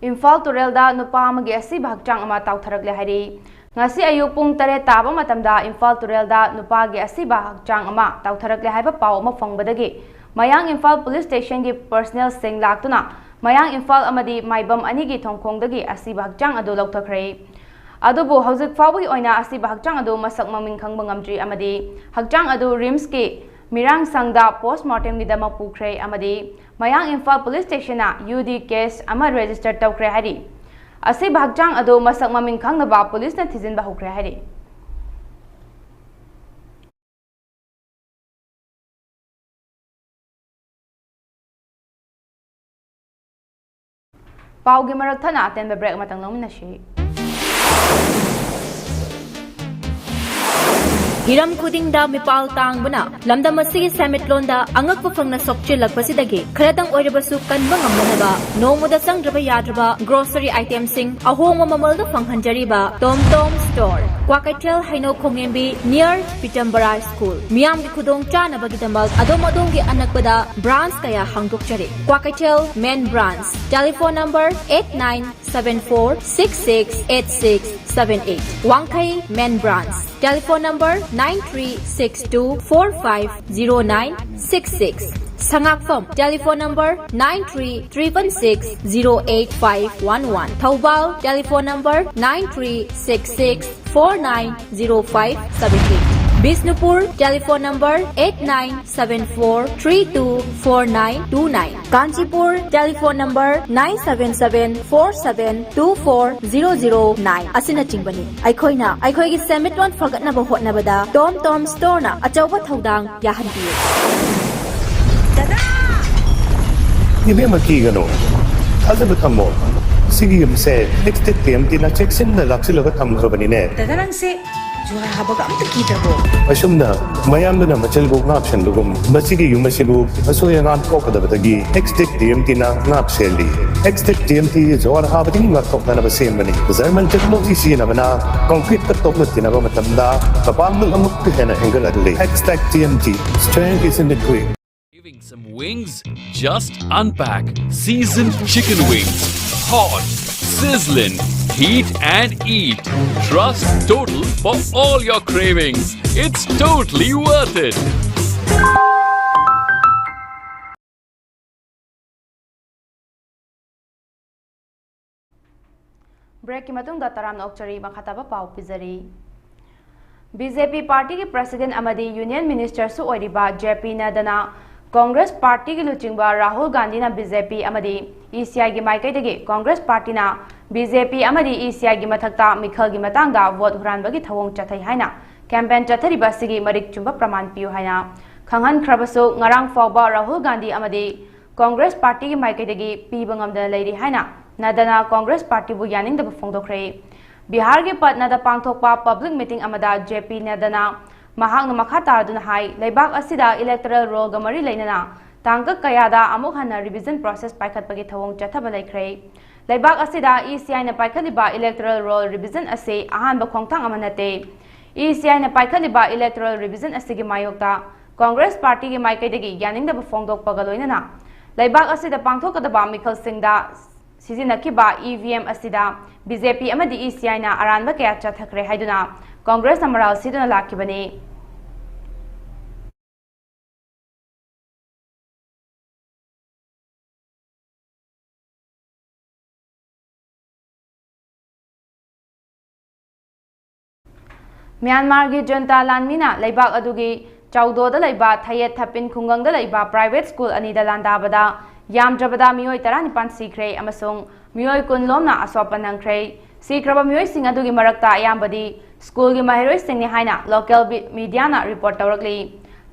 ꯏꯝꯐꯥꯜ ꯇꯨꯔꯦꯜꯗ ꯅꯨꯄꯥ ꯑꯃꯒꯤ ꯑꯁꯤꯕ ꯍꯛꯆꯥꯡ ꯑꯃ ꯇꯥꯎꯊꯔꯛꯂꯦ ꯍꯥꯏꯔꯤ꯫ ꯉꯁꯤ ꯑꯌꯨꯛ ꯄꯨꯡ ꯇꯔꯦꯠ ꯇꯥꯕ ꯃꯇꯝꯗ ꯏꯝꯐꯥꯜ ꯇꯨꯔꯦꯜꯗ ꯅꯨꯄꯥꯒꯤ ꯑꯁꯤꯕ ꯍꯛꯆꯥꯡ ꯑꯃ ꯇꯥꯎꯊꯔꯛꯂꯦ ꯍꯥꯏꯕ ꯄꯥꯎ ꯑꯃ ꯐꯪꯕꯗꯒꯤ ꯃꯌꯥꯡ ꯏꯝꯐꯥꯜ ꯄꯨꯂꯤꯁ ꯁ꯭ꯇꯦꯁꯟꯒꯤ ꯄꯔꯁꯅꯦꯜꯁꯤꯡ ꯂꯥꯛꯇꯨꯅ ꯃꯌꯥꯡ ꯏꯝꯐꯥꯜ ꯑꯃꯗꯤ ꯃꯥꯏꯕꯝ ꯑꯅꯤꯒꯤ ꯊꯣꯡꯈꯣꯡꯗꯒꯤ ꯑꯁꯤꯕ ꯍꯛꯆꯥꯡ ꯑꯗꯨ ꯂꯧꯊꯈ꯭ꯔꯦ꯫ ꯑꯗꯨꯕꯨ ꯍꯧꯖꯤꯛ ꯐꯥꯎꯕꯒꯤ ꯑꯣꯏꯅ ꯑꯁꯤꯕ ꯍꯛꯆꯥꯡ ꯑꯗꯨ ꯃꯁꯛ ꯃꯃꯤꯡ ꯈꯪꯕ ꯉꯝꯗ꯭ꯔꯤ ꯑꯃꯗꯤ ꯍꯛꯆꯥꯡ ꯑꯗꯨ ꯔꯤꯝꯁꯀꯤ ꯃꯤꯔꯥꯡꯁꯪꯗ ꯄꯣꯁꯃꯣꯔꯇꯦꯝꯒꯤꯗꯃꯛ ꯄꯨꯈ꯭ꯔꯦ ꯑꯃꯗꯤ ꯃꯌꯥꯡ ꯏꯝꯐꯥꯜ ꯄꯨꯂꯤꯁ ꯁ꯭ꯇꯦꯁꯟꯅ ꯌꯨ ꯗꯤ ꯀꯦꯁ ꯑꯃ ꯔꯦꯖꯤꯁꯇꯔ ꯇꯧꯈ꯭ꯔꯦ ꯍꯥꯏꯔꯤ꯫ ꯑꯁꯤꯕ ꯍꯛꯆꯥꯡ ꯑꯗꯨ ꯃꯁꯛ ꯃꯃꯤꯡ ꯈꯪꯗꯕ ꯄꯨꯂꯤꯁꯅ ꯊꯤꯖꯤꯟꯕ ꯍꯧꯈ꯭ꯔꯦ ꯍꯥꯏꯔꯤ꯫ ꯄꯥꯎꯒꯤ ꯃꯔꯛ ꯊꯠꯅ ꯑꯇꯦꯟꯕ ꯕ꯭ꯔꯦꯛ ꯑꯃꯇꯪ ꯂꯧꯃꯤꯟꯅꯁꯤ꯫ ꯍꯤꯔꯝ ꯈꯨꯗꯤꯡꯗ ꯃꯤꯄꯥꯜ ꯇꯥꯡꯕꯅ ꯂꯝꯗꯝ ꯑꯁꯤꯒꯤ ꯁꯦꯟꯃꯤꯠꯂꯣꯟꯗ ꯑꯉꯛꯄ ꯐꯪꯅ ꯁꯣꯛꯆꯤꯜꯂꯛꯄꯁꯤꯗꯒꯤ ꯈꯔꯗꯪ ꯑꯣꯏꯔꯕꯁꯨ ꯀꯟꯕ ꯉꯝꯅꯅꯕ ꯅꯣꯡꯃꯗ ꯆꯪꯗ꯭ꯔꯕ ꯌꯥꯗ꯭ꯔꯕ ꯒ꯭ꯔꯣꯁꯔꯤ ꯑꯥꯏꯇꯦꯝꯁꯤꯡ ꯑꯍꯣꯡꯕ ꯃꯃꯜꯗ ꯐꯪꯍꯟꯖꯔꯤꯕ ꯇꯣꯝ ꯇꯣꯝ ꯁ꯭ꯇꯣꯔ, ꯀ꯭ꯋꯥꯀꯩꯊꯦꯜ ꯍꯩꯅꯧ ꯈꯣꯡꯉꯦꯝꯕꯤ near ꯄꯤꯇꯝꯕꯔꯥ ꯁ꯭ꯀꯨꯜ꯫ ꯃꯤꯌꯥꯝꯒꯤ ꯈꯨꯗꯣꯡ ꯆꯥꯅꯕꯒꯤꯗꯃꯛ ꯑꯗꯣꯝ ꯑꯗꯣꯝꯒꯤ ꯑꯅꯛꯄꯗ ꯕ꯭ꯔꯥꯟꯆ ꯀꯌꯥ ꯍꯥꯡꯗꯣꯛꯆꯔꯤ꯫ Kwakeithel main branch, telephone number eight nine seven four six six eight six seven eight꯫ Wangkhei main branch, telephone number nine three six two four five zero nine six six꯫ Sangakpham, telephone number nine three triple six zero eight five one one꯫ Thoubal, telephone number nine three six six four nine zero five seven eight꯫ Bishnupur, telephone number eight nine seven four three two four nine two nine꯫ Kanchipur, telephone number nine seven seven four seven two four zero zero nine ꯑꯁꯤꯅꯆꯤꯡꯕꯅꯤ꯫ ꯑꯩꯈꯣꯏꯅ ꯑꯩꯈꯣꯏꯒꯤ ꯁꯦꯟꯃꯤꯠꯂꯣꯟ ꯐꯒꯠꯅꯕ ꯍꯣꯠꯅꯕꯗ ꯇꯣꯝ ꯇꯣꯝ ꯁ꯭ꯇꯣꯔꯅ ꯑꯆꯧꯕ ꯊꯧꯗꯥꯡ ꯌꯥꯍꯟꯕꯤꯌꯨ꯫ ꯏꯕꯦꯝꯃ, ꯀꯤꯒꯅꯨ, ꯊꯥꯖꯕ ꯊꯝꯃꯣ꯫ ꯁꯤꯒꯤ ꯌꯨꯝꯁꯦ ꯑꯦꯛꯁꯇꯦꯛ ꯇꯤ ꯑꯦꯝ ꯇꯤꯅ ꯆꯦꯛꯁꯤꯟꯅ ꯂꯥꯛꯁꯤꯜꯂꯒ ꯊꯝꯈ꯭ꯔꯕꯅꯤꯅꯦ꯫ ꯗꯗꯥ, ꯅꯪꯁꯦ ꯖꯨꯍꯥꯔ ꯍꯥꯕꯒ ꯑꯝꯇ ꯀꯤꯗ꯭ꯔꯕꯣ? ꯑꯁꯨꯝꯅ ꯃꯌꯥꯝꯗꯨꯅ ꯃꯆꯜꯕꯨ ꯉꯥꯛꯁꯦꯟꯕꯒꯨꯝ, ꯃꯁꯤꯒꯤ ꯌꯨꯝ ꯑꯁꯤꯕꯨ ꯑꯁꯣꯏ ꯑꯉꯥꯝ ꯊꯣꯛꯀꯗꯕꯗꯒꯤ ꯑꯦꯛꯁꯇꯦꯛ ꯇꯤ ꯑꯦꯝ ꯇꯤꯅ ꯉꯥꯛ ꯁꯦꯜꯂꯤ꯫ ꯑꯦꯛꯁꯇꯦꯛ ꯇꯤ ꯑꯦꯝ ꯇꯤ ꯖꯨꯍꯥꯔ ꯍꯥꯕꯗꯒꯤ ꯉꯥꯛꯊꯣꯛꯅꯅꯕ ꯁꯦꯝꯕꯅꯤ꯫ ꯖꯔꯃꯟ ꯇꯦꯛꯅꯣꯂꯣꯖꯤ ꯁꯤꯖꯤꯟꯅꯕꯅ ꯀꯪꯀ꯭ꯔꯤꯠꯇ ꯇꯣꯛꯅ ꯇꯤꯟꯅꯕ ꯃꯇꯝꯗ ꯃꯄꯥꯡꯒꯜ ꯑꯃꯨꯛꯀ ꯍꯦꯟꯅ ꯍꯦꯟꯒꯠꯍꯜꯂꯤ꯫ Extech T M T, strength is in the grit꯫ Having some wings? Just unpack seasoned chicken wings. Hot, sizzling, heat and eat. Trust Total for all your cravings. It's totally worth it. Breakꯀꯤ ꯃꯇꯨꯡꯗ ꯇꯔꯥꯝꯅ ꯑꯣꯛꯆꯔꯤ꯫ ꯃꯈꯥ ꯇꯥꯕ ꯄꯥꯎ ꯄꯤꯖꯔꯤ꯫ B J ꯄꯤ ꯄꯥꯔꯇꯤꯒꯤ president ꯑꯃꯗꯤ union ꯃꯤꯅꯤꯁꯇꯔꯁꯨ ꯑꯣꯏꯔꯤꯕ J ꯄꯤ ꯅꯗꯅ ꯀꯣꯡꯒ꯭ꯔꯦꯁ ꯄꯥꯔꯇꯤꯒꯤ ꯂꯨꯆꯤꯡꯕ ꯔꯥꯍꯨꯜ ꯒꯥꯟꯙꯤꯅ ꯕꯤ ꯖꯦ ꯄꯤ ꯑꯃꯗꯤ ꯏ ꯁꯤ ꯑꯥꯏꯒꯤ ꯃꯥꯏꯀꯩꯗꯒꯤ ꯀꯣꯡꯒ꯭ꯔꯦꯁ ꯄꯥꯔꯇꯤꯅ ꯕꯤ ꯖꯦ ꯄꯤ ꯑꯃꯗꯤ ꯏ ꯁꯤ ꯑꯥꯏꯒꯤ ꯃꯊꯛꯇ ꯃꯤꯈꯜꯒꯤ ꯃꯇꯥꯡꯗ ꯚꯣꯠ ꯍꯨꯔꯥꯟꯕꯒꯤ ꯊꯧꯑꯣꯡ ꯆꯠꯊꯩ ꯍꯥꯏꯅ ꯀꯦꯝꯄꯦꯟ ꯆꯠꯊꯔꯤꯕ ꯑꯁꯤꯒꯤ ꯃꯔꯤꯛ ꯆꯨꯝꯕ ꯄ꯭ꯔꯃꯥꯟ ꯄꯤꯌꯨ ꯍꯥꯏꯅ ꯈꯪꯍꯟꯈ꯭ꯔꯕꯁꯨ, ꯉꯔꯥꯡ ꯐꯥꯎꯕ ꯔꯥꯍꯨꯜ ꯒꯥꯟꯙꯤ ꯑꯃꯗꯤ ꯀꯣꯡꯒ꯭ꯔꯦꯁ ꯄꯥꯔꯇꯤꯒꯤ ꯃꯥꯏꯀꯩꯗꯒꯤ ꯄꯤꯕ ꯉꯝꯗꯅ ꯂꯩꯔꯤ ꯍꯥꯏꯅ ꯅꯗꯅ ꯀꯣꯡꯒ꯭ꯔꯦꯁ ꯄꯥꯔꯇꯤꯕꯨ ꯌꯥꯅꯤꯡꯗꯕ ꯐꯣꯡꯗꯣꯛꯈ꯭ꯔꯦ꯫ ꯕꯤꯍꯥꯔꯒꯤ ꯄꯠꯅꯥꯗ ꯄꯥꯡꯊꯣꯛꯄ ꯄꯕ꯭ꯂꯤꯛ ꯃꯤꯇꯤꯡ ꯑꯃꯗ ꯖꯦ ꯄꯤ ꯅꯗꯅ ꯃꯍꯥꯛꯅ ꯃꯈꯥ ꯇꯥꯔꯗꯨꯅ ꯍꯥꯏ, ꯂꯩꯕꯥꯛ ꯑꯁꯤꯗ ꯏꯂꯦꯛꯇꯔꯦꯜ ꯔꯣꯜꯒ ꯃꯔꯤ ꯂꯩꯅꯅ ꯇꯥꯡꯀꯛ ꯀꯌꯥꯗ ꯑꯃꯨꯛ ꯍꯟꯅ ꯔꯤꯚꯤꯖꯟ ꯄ꯭ꯔꯣꯁꯦꯁ ꯄꯥꯏꯈꯠꯄꯒꯤ ꯊꯧꯑꯣꯡ ꯆꯠꯊꯕ ꯂꯩꯈ꯭ꯔꯦ꯫ ꯂꯩꯕꯥꯛ ꯑꯁꯤꯗ ꯏ ꯁꯤ ꯑꯥꯏꯅ ꯄꯥꯏꯈꯠꯂꯤꯕ ꯏꯂꯦꯛꯇꯔꯦꯜ ꯔꯣꯜ ꯔꯤꯚꯤꯖꯟ ꯑꯁꯤ ꯑꯍꯥꯟꯕ ꯈꯣꯡꯊꯥꯡ ꯑꯃ ꯅꯠꯇꯦ꯫ ꯏ ꯁꯤ ꯑꯥꯏꯅ ꯄꯥꯏꯈꯠꯂꯤꯕ ꯏꯂꯦꯛꯇꯔꯦꯜ ꯔꯤꯚꯤꯖꯟ ꯑꯁꯤꯒꯤ ꯃꯥꯌꯣꯛꯇ ꯀꯣꯡꯒ꯭ꯔꯦꯁ ꯄꯥꯔꯇꯤꯒꯤ ꯃꯥꯏꯀꯩꯗꯒꯤ ꯌꯥꯅꯤꯡꯗꯕ ꯐꯣꯡꯗꯣꯛꯄꯒ ꯂꯣꯏꯅꯅ ꯂꯩꯕꯥꯛ ꯑꯁꯤꯗ ꯄꯥꯡꯊꯣꯛꯀꯗꯕ ꯃꯤꯈꯜꯁꯤꯡꯗ ꯁꯤꯖꯤꯟꯅꯈꯤꯕ ꯏ ꯚꯤ ꯑꯦꯝ ꯑꯁꯤꯗ ꯕꯤ ꯖꯦ ꯄꯤ ꯑꯃꯗꯤ ꯏ ꯁꯤ ꯑꯥꯏꯅ ꯑꯔꯥꯟꯕ ꯀꯌꯥ ꯆꯠꯊꯈ꯭ꯔꯦ ꯍꯥꯏꯗꯨꯅ ꯀꯣꯡꯒ꯭ꯔꯦꯁꯅ ꯃꯔꯥꯜ ꯁꯤꯗꯨꯅ ꯂꯥꯛꯈꯤꯕꯅꯤ꯫ ꯃ꯭ꯌꯥꯟꯃꯥꯔꯒꯤ ꯖꯨꯟꯇꯥ ꯂꯥꯟꯃꯤꯅ ꯂꯩꯕꯥꯛ ꯑꯗꯨꯒꯤ ꯆꯥꯎꯗꯣꯗ ꯂꯩꯕ ꯊꯌꯦꯠ ꯊꯄꯤꯟ ꯈꯨꯡꯒꯪꯗ ꯂꯩꯕ ꯄ꯭ꯔꯥꯏꯚꯦꯠ ꯁ꯭ꯀꯨꯜ ꯑꯅꯤꯗ ꯂꯥꯟꯗꯥꯕꯗ ꯌꯥꯝꯗ꯭ꯔꯕꯗ ꯃꯤꯑꯣꯏ ꯇꯔꯥꯅꯤꯄꯥꯟ ꯁꯤꯈ꯭ꯔꯦ ꯑꯃꯁꯨꯡ ꯃꯤꯑꯣꯏ ꯀꯨꯟ ꯂꯣꯝꯅ ꯑꯁꯣꯛ ꯑꯄꯟ ꯅꯪꯈ꯭ꯔꯦ꯫ ꯁꯤꯈ꯭ꯔꯕ ꯃꯤꯑꯣꯏꯁꯤꯡ ꯑꯗꯨꯒꯤ ꯃꯔꯛꯇ ꯑꯌꯥꯝꯕꯗꯤ ꯁ꯭ꯀꯨꯜꯒꯤ ꯃꯍꯩꯔꯣꯏꯁꯤꯡꯅꯤ ꯍꯥꯏꯅ ꯂꯣꯀꯦꯜ ꯕꯤ-, ꯃꯤꯗꯤꯌꯥꯅ ꯔꯤꯄꯣꯔꯠ ꯇꯧꯔꯛꯂꯤ꯫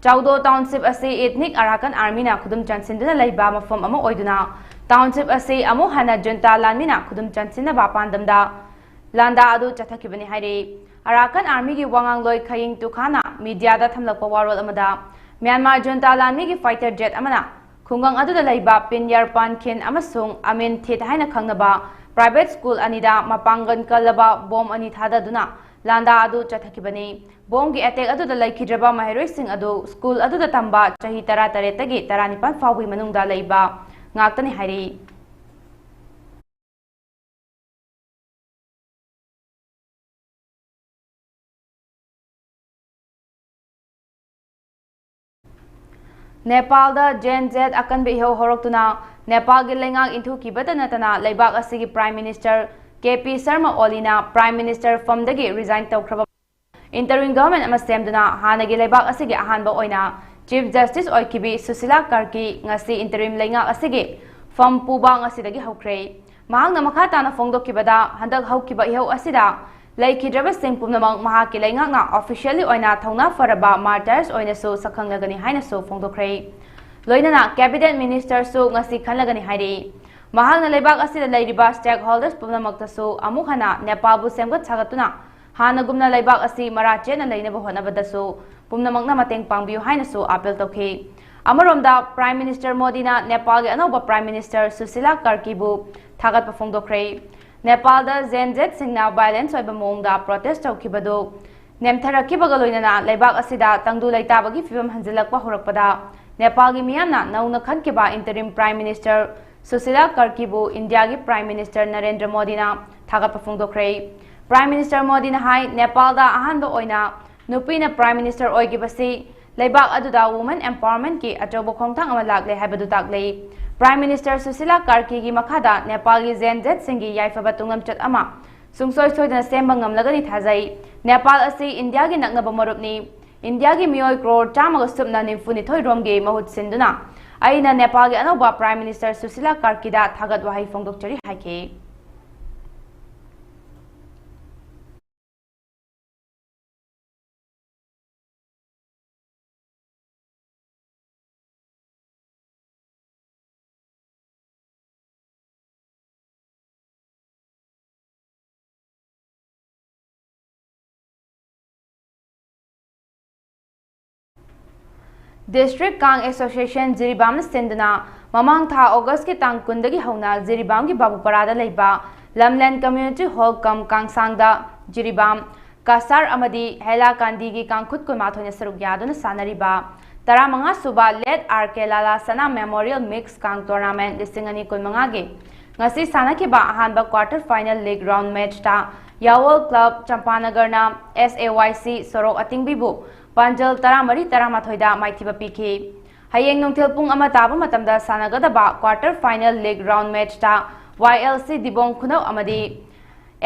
ꯆꯥꯎꯗꯣ ꯇꯥꯎꯟꯁꯤꯞ ꯑꯁꯤ ꯏꯊꯅꯤꯛ ꯑꯔꯥꯀꯟ ꯑꯥꯔꯃꯤꯅ ꯈꯨꯗꯨꯝ ꯆꯟꯁꯤꯟꯗꯨꯅ ꯂꯩꯕ ꯃꯐꯝ ꯑꯃ ꯑꯣꯏꯗꯨꯅ, ꯇꯥꯎꯟꯁꯤꯞ ꯑꯁꯤ ꯑꯃꯨꯛ ꯍꯟꯅ ꯖꯨꯟꯇꯥ ꯂꯥꯟꯃꯤꯅ ꯈꯨꯗꯨꯝ ꯆꯟꯁꯤꯟꯅꯕ ꯄꯥꯟꯗꯝꯗ ꯂꯥꯟꯗꯥ ꯑꯗꯨ ꯆꯠꯊꯈꯤꯕꯅꯤ ꯍꯥꯏꯔꯤ꯫ ꯑꯔꯥꯀꯟ ꯑꯥꯔꯃꯤꯒꯤ ꯋꯥꯉꯥꯡꯂꯣꯏ ꯈꯌꯤꯡ ꯇꯨꯈꯥꯅ ꯃꯤꯗꯤꯌꯥꯗ ꯊꯝꯂꯛꯄ ꯋꯥꯔꯣꯜ ꯑꯃꯗ, ꯃ꯭ꯌꯥꯟꯃꯥꯔ ꯖꯨꯟꯇꯥ ꯂꯥꯟꯃꯤꯒꯤ ꯐꯥꯏꯇꯔ ꯖꯦꯠ ꯑꯃꯅ ꯈꯨꯡꯒꯪ ꯑꯗꯨꯗ ꯂꯩꯕ ꯄꯤꯟꯌꯥꯔ ꯄꯥꯟꯈꯤꯟ ꯑꯃꯁꯨꯡ ꯑꯃꯤꯟ ꯊꯤꯠ ꯍꯥꯏꯅ ꯈꯪꯅꯕ ꯄ꯭ꯔꯥꯏꯚꯦꯠ ꯁ꯭ꯀꯨꯜ ꯑꯅꯤꯗ ꯃꯄꯥꯡꯒꯜ ꯀꯜꯂꯕ ꯕꯣꯝ ꯑꯅꯤ ꯊꯥꯗꯗꯨꯅ ꯂꯥꯟꯗꯥ ꯑꯗꯨ ꯆꯠꯊꯈꯤꯕꯅꯤ꯫ ꯕꯣꯝꯒꯤ ꯑꯦꯇꯦꯛ ꯑꯗꯨꯗ ꯂꯩꯈꯤꯗ꯭ꯔꯕ ꯃꯍꯩꯔꯣꯏꯁꯤꯡ ꯑꯗꯨ ꯁ꯭ꯀꯨꯜ ꯑꯗꯨꯗ ꯇꯝꯕ ꯆꯍꯤ ꯇꯔꯥꯇꯔꯦꯠꯇꯒꯤ ꯇꯔꯥꯅꯤꯄꯥꯜ ꯐꯥꯎꯕꯒꯤ ꯃꯅꯨꯡꯗ ꯂꯩꯕ ꯉꯥꯛꯇꯅꯤ ꯍꯥꯏꯔꯤ꯫ ꯅꯦꯄꯥꯜꯗ ꯖꯦꯟ ꯖꯦꯠ ꯑꯀꯟꯕ ꯏꯍꯧ ꯍꯧꯔꯛꯇꯨꯅ ꯅꯦꯄꯥꯜꯒꯤ ꯂꯩꯉꯥꯛ ꯏꯟꯊꯨꯈꯤꯕꯇ ꯅꯠꯇꯅ ꯂꯩꯕꯥꯛ ꯑꯁꯤꯒꯤ Prime Minister K P Sharma ꯑꯣꯂꯤꯅ Prime Minister ꯐꯝꯗꯒꯤ resign ꯇꯧꯈ꯭ꯔꯕ interim government ꯑꯃ ꯁꯦꯝꯗꯨꯅ ꯍꯥꯟꯅꯒꯤ ꯂꯩꯕꯥꯛ ꯑꯁꯤꯒꯤ ꯑꯍꯥꯟꯕ ꯑꯣꯏꯅ Chief Justice ꯑꯣꯏꯈꯤꯕꯤ ꯁꯨꯁꯤꯂꯥ ꯀꯥꯔꯀꯤ ꯉꯁꯤ interim ꯂꯩꯉꯥꯛ ꯑꯁꯤꯒꯤ ꯐꯝ ꯄꯨꯕ ꯉꯁꯤꯗꯒꯤ ꯍꯧꯈ꯭ꯔꯦ꯫ ꯃꯍꯥꯛꯅ ꯃꯈꯥ ꯇꯥꯅ ꯐꯣꯡꯗꯣꯛꯈꯤꯕꯗ, ꯍꯟꯗꯛ ꯍꯧꯈꯤꯕ ꯏꯍꯧ ꯑꯁꯤꯗ ꯂꯩꯈꯤꯗ꯭ꯔꯕꯁꯤꯡ ꯄꯨꯝꯅꯃꯛ ꯃꯍꯥꯛꯀꯤ ꯂꯩꯉꯥꯛꯅ officially ꯑꯣꯏꯅ ꯊꯧꯅꯥ ꯐꯔꯕ martyrs ꯑꯣꯏꯅꯁꯨ ꯁꯛꯈꯪꯂꯒꯅꯤ ꯍꯥꯏꯅꯁꯨ ꯐꯣꯡꯗꯣꯛꯈ꯭ꯔꯦ꯫ ꯂꯣꯏꯅꯅ cabinet ministerꯁꯨ ꯉꯁꯤ ꯈꯜꯂꯒꯅꯤ ꯍꯥꯏꯔꯤ꯫ ꯃꯍꯥꯛꯅ ꯂꯩꯕꯥꯛ ꯑꯁꯤꯗ ꯂꯩꯔꯤꯕ stakeholders ꯄꯨꯝꯅꯃꯛꯇꯁꯨ ꯑꯃꯨꯛ ꯍꯟꯅ ꯅꯦꯄꯥꯜꯕꯨ ꯁꯦꯝꯒꯠ ꯁꯥꯒꯠꯇꯨꯅ ꯍꯥꯟꯅꯒꯨꯝꯅ ꯂꯩꯕꯥꯛ ꯑꯁꯤ ꯃꯔꯥ ꯆꯦꯠꯅ ꯂꯩꯅꯕ ꯍꯣꯠꯅꯕꯗꯁꯨ ꯄꯨꯝꯅꯃꯛꯅ ꯃꯇꯦꯡ ꯄꯥꯡꯕꯤꯌꯨ ꯍꯥꯏꯅꯁꯨ appeal ꯇꯧꯈꯤ꯫ ꯑꯃꯔꯣꯝꯗ, Prime Minister ꯃꯣꯗꯤꯅ ꯅꯦꯄꯥꯜꯒꯤ ꯑꯅꯧꯕ Prime Minister ꯁꯨꯁꯤꯂꯥ ꯀꯥꯔꯀꯤꯕꯨ ꯊꯥꯒꯠꯄ ꯐꯣꯡꯗꯣꯛꯈ꯭ꯔꯦ꯫ ꯅꯦꯄꯥꯜꯗ ꯖꯦꯟ ꯖꯦꯠꯁꯤꯡꯅ violence ꯑꯣꯏꯕ ꯃꯑꯣꯡꯗ protest ꯇꯧꯈꯤꯕꯗꯨ ꯅꯦꯝꯊꯔꯛꯈꯤꯕꯒ ꯂꯣꯏꯅꯅ ꯂꯩꯕꯥꯛ ꯑꯁꯤꯗ ꯇꯪꯗꯨ ꯂꯩꯇꯥꯕꯒꯤ ꯐꯤꯕꯝ ꯍꯟꯖꯤꯜꯂꯛꯄ ꯍꯧꯔꯛꯄꯗ, ꯅꯦꯄꯥꯜꯒꯤ ꯃꯤꯌꯥꯝꯅ ꯅꯧꯅ ꯈꯟꯈꯤꯕ interim Prime Minister ꯁꯨꯁꯤꯂꯥ ꯀꯥꯔꯀꯤꯕꯨ ꯏꯟꯗꯤꯌꯥꯒꯤ Prime Minister ꯅꯔꯦꯟꯗ꯭ꯔ ꯃꯣꯗꯤꯅ ꯊꯥꯒꯠꯄ ꯐꯣꯡꯗꯣꯛꯈ꯭ꯔꯦ꯫ Prime Minister ꯃꯣꯗꯤꯅ ꯍꯥꯏ, ꯅꯦꯄꯥꯜꯗ ꯑꯍꯥꯟꯕ ꯑꯣꯏꯅ ꯅꯨꯄꯤꯅ Prime Minister ꯑꯣꯏꯈꯤꯕꯁꯤ ꯂꯩꯕꯥꯛ ꯑꯗꯨꯗ women empowermentꯀꯤ ꯑꯆꯧꯕ ꯈꯣꯡꯊꯥꯡ ꯑꯃ ꯂꯥꯛꯂꯦ ꯍꯥꯏꯕꯗꯨ ꯇꯥꯛꯂꯤ꯫ Prime Minister ꯁꯨꯁꯤꯂꯥ ꯀꯥꯔꯀꯤꯒꯤ ꯃꯈꯥꯗ ꯅꯦꯄꯥꯜꯒꯤ ꯖꯦꯟ ꯖꯦꯠꯁꯤꯡꯒꯤ ꯌꯥꯏꯐꯕ ꯇꯨꯡꯂꯝꯆꯠ ꯑꯃ ꯁꯨꯡꯁꯣꯏ ꯁꯣꯏꯗꯅ ꯁꯦꯝꯕ ꯉꯝꯂꯒꯅꯤ ꯊꯥꯖꯩ꯫ ꯅꯦꯄꯥꯜ ꯑꯁꯤ ꯏꯟꯗꯤꯌꯥꯒꯤ ꯅꯛꯅꯕ ꯃꯔꯨꯞꯅꯤ꯫ ꯏꯟꯗꯤꯌꯥꯒꯤ ꯃꯤꯑꯣꯏ ꯀ꯭ꯔꯣꯔ ꯆꯥꯝꯃꯒ ꯁꯨꯞꯅ ꯅꯤꯐꯨ ꯅꯤꯊꯣꯏ ꯔꯣꯝꯒꯤ ꯃꯍꯨꯠ ꯁꯤꯟꯗꯨꯅ ꯑꯩꯅ ꯅꯦꯄꯥꯜꯒꯤ ꯑꯅꯧꯕ Prime Minister ꯁꯨꯁꯤꯂꯥ ꯀꯥꯔꯀꯤꯗ ꯊꯥꯒꯠ ꯋꯥꯍꯩ ꯐꯣꯡꯗꯣꯛꯆꯔꯤ ꯍꯥꯏꯈꯤ꯫ District Kang Association ꯖꯤꯔꯤꯕꯥꯝꯅ ꯁꯤꯟꯗꯨꯅ ꯃꯃꯥꯡ ꯊꯥ ꯑꯣꯒꯁꯀꯤ ꯇꯥꯡ ꯀꯨꯟꯗꯒꯤ ꯍꯧꯅ ꯖꯤꯔꯤꯕꯥꯝꯒꯤ ꯕꯥꯕꯨꯄꯥꯔꯥꯗ ꯂꯩꯕ ꯂꯝꯂꯦꯟ Community Hall cum ꯀꯥꯡꯁꯥꯡꯗ Jiribam Cachar ꯑꯃꯗꯤ ꯍꯦꯂꯥꯀꯥꯟꯗꯤꯒꯤ ꯀꯥꯡꯈꯨꯠ ꯀꯨꯟꯃꯥꯊꯣꯏꯅ ꯁꯔꯨꯛ ꯌꯥꯗꯨꯅ ꯁꯥꯟꯅꯔꯤꯕ ꯇꯔꯥꯃꯉꯥ ꯁꯨꯕ ꯂꯦꯠ ꯑꯥꯔ ꯀꯦ ꯂꯥꯂꯥ ꯁꯅꯥ ꯃꯦꯃꯣꯔꯤꯌꯦꯜ ꯃꯤꯛꯁ ꯀꯥꯡ ꯇꯣꯔꯅꯥꯃꯦꯟꯠ ꯂꯤꯁꯤꯡ ꯑꯅꯤ ꯀꯨꯟꯃꯉꯥꯒꯤ ꯉꯁꯤ ꯁꯥꯟꯅꯈꯤꯕ ꯑꯍꯥꯟꯕ ꯀ꯭ꯋꯥꯔꯇꯔ ꯐꯥꯏꯅꯦꯜ ꯂꯤꯒ ꯔꯥꯎꯟ ꯃꯦꯆꯇ ꯌꯥꯋꯣꯜ ꯀ꯭ꯂꯕ ꯆꯝꯄꯥꯅꯒꯔꯅ ꯑꯦꯁ ꯑꯦ ꯋꯥꯏ ꯁꯤ ꯁꯣꯔꯣꯛ ꯑꯇꯤꯡꯕꯤꯕꯨ ꯄꯥꯟꯖꯜ ꯇꯔꯥꯃꯔꯤ ꯇꯔꯥꯃꯥꯊꯣꯏꯗ ꯃꯥꯏꯊꯤꯕ ꯄꯤꯈꯤ꯫ ꯍꯌꯦꯡ ꯅꯨꯡꯊꯤꯜ ꯄꯨꯡ ꯑꯃ ꯇꯥꯕ ꯃꯇꯝꯗ ꯁꯥꯟꯅꯒꯗꯕ ꯀ꯭ꯋꯥꯔꯇꯔ ꯐꯥꯏꯅꯦꯜ ꯂꯤꯒ ꯔꯥꯎꯟ ꯃꯦꯆꯇ ꯋꯥꯏ ꯑꯦꯜ ꯁꯤ ꯗꯤꯕꯣꯡ ꯈꯨꯅꯧ ꯑꯃꯗꯤ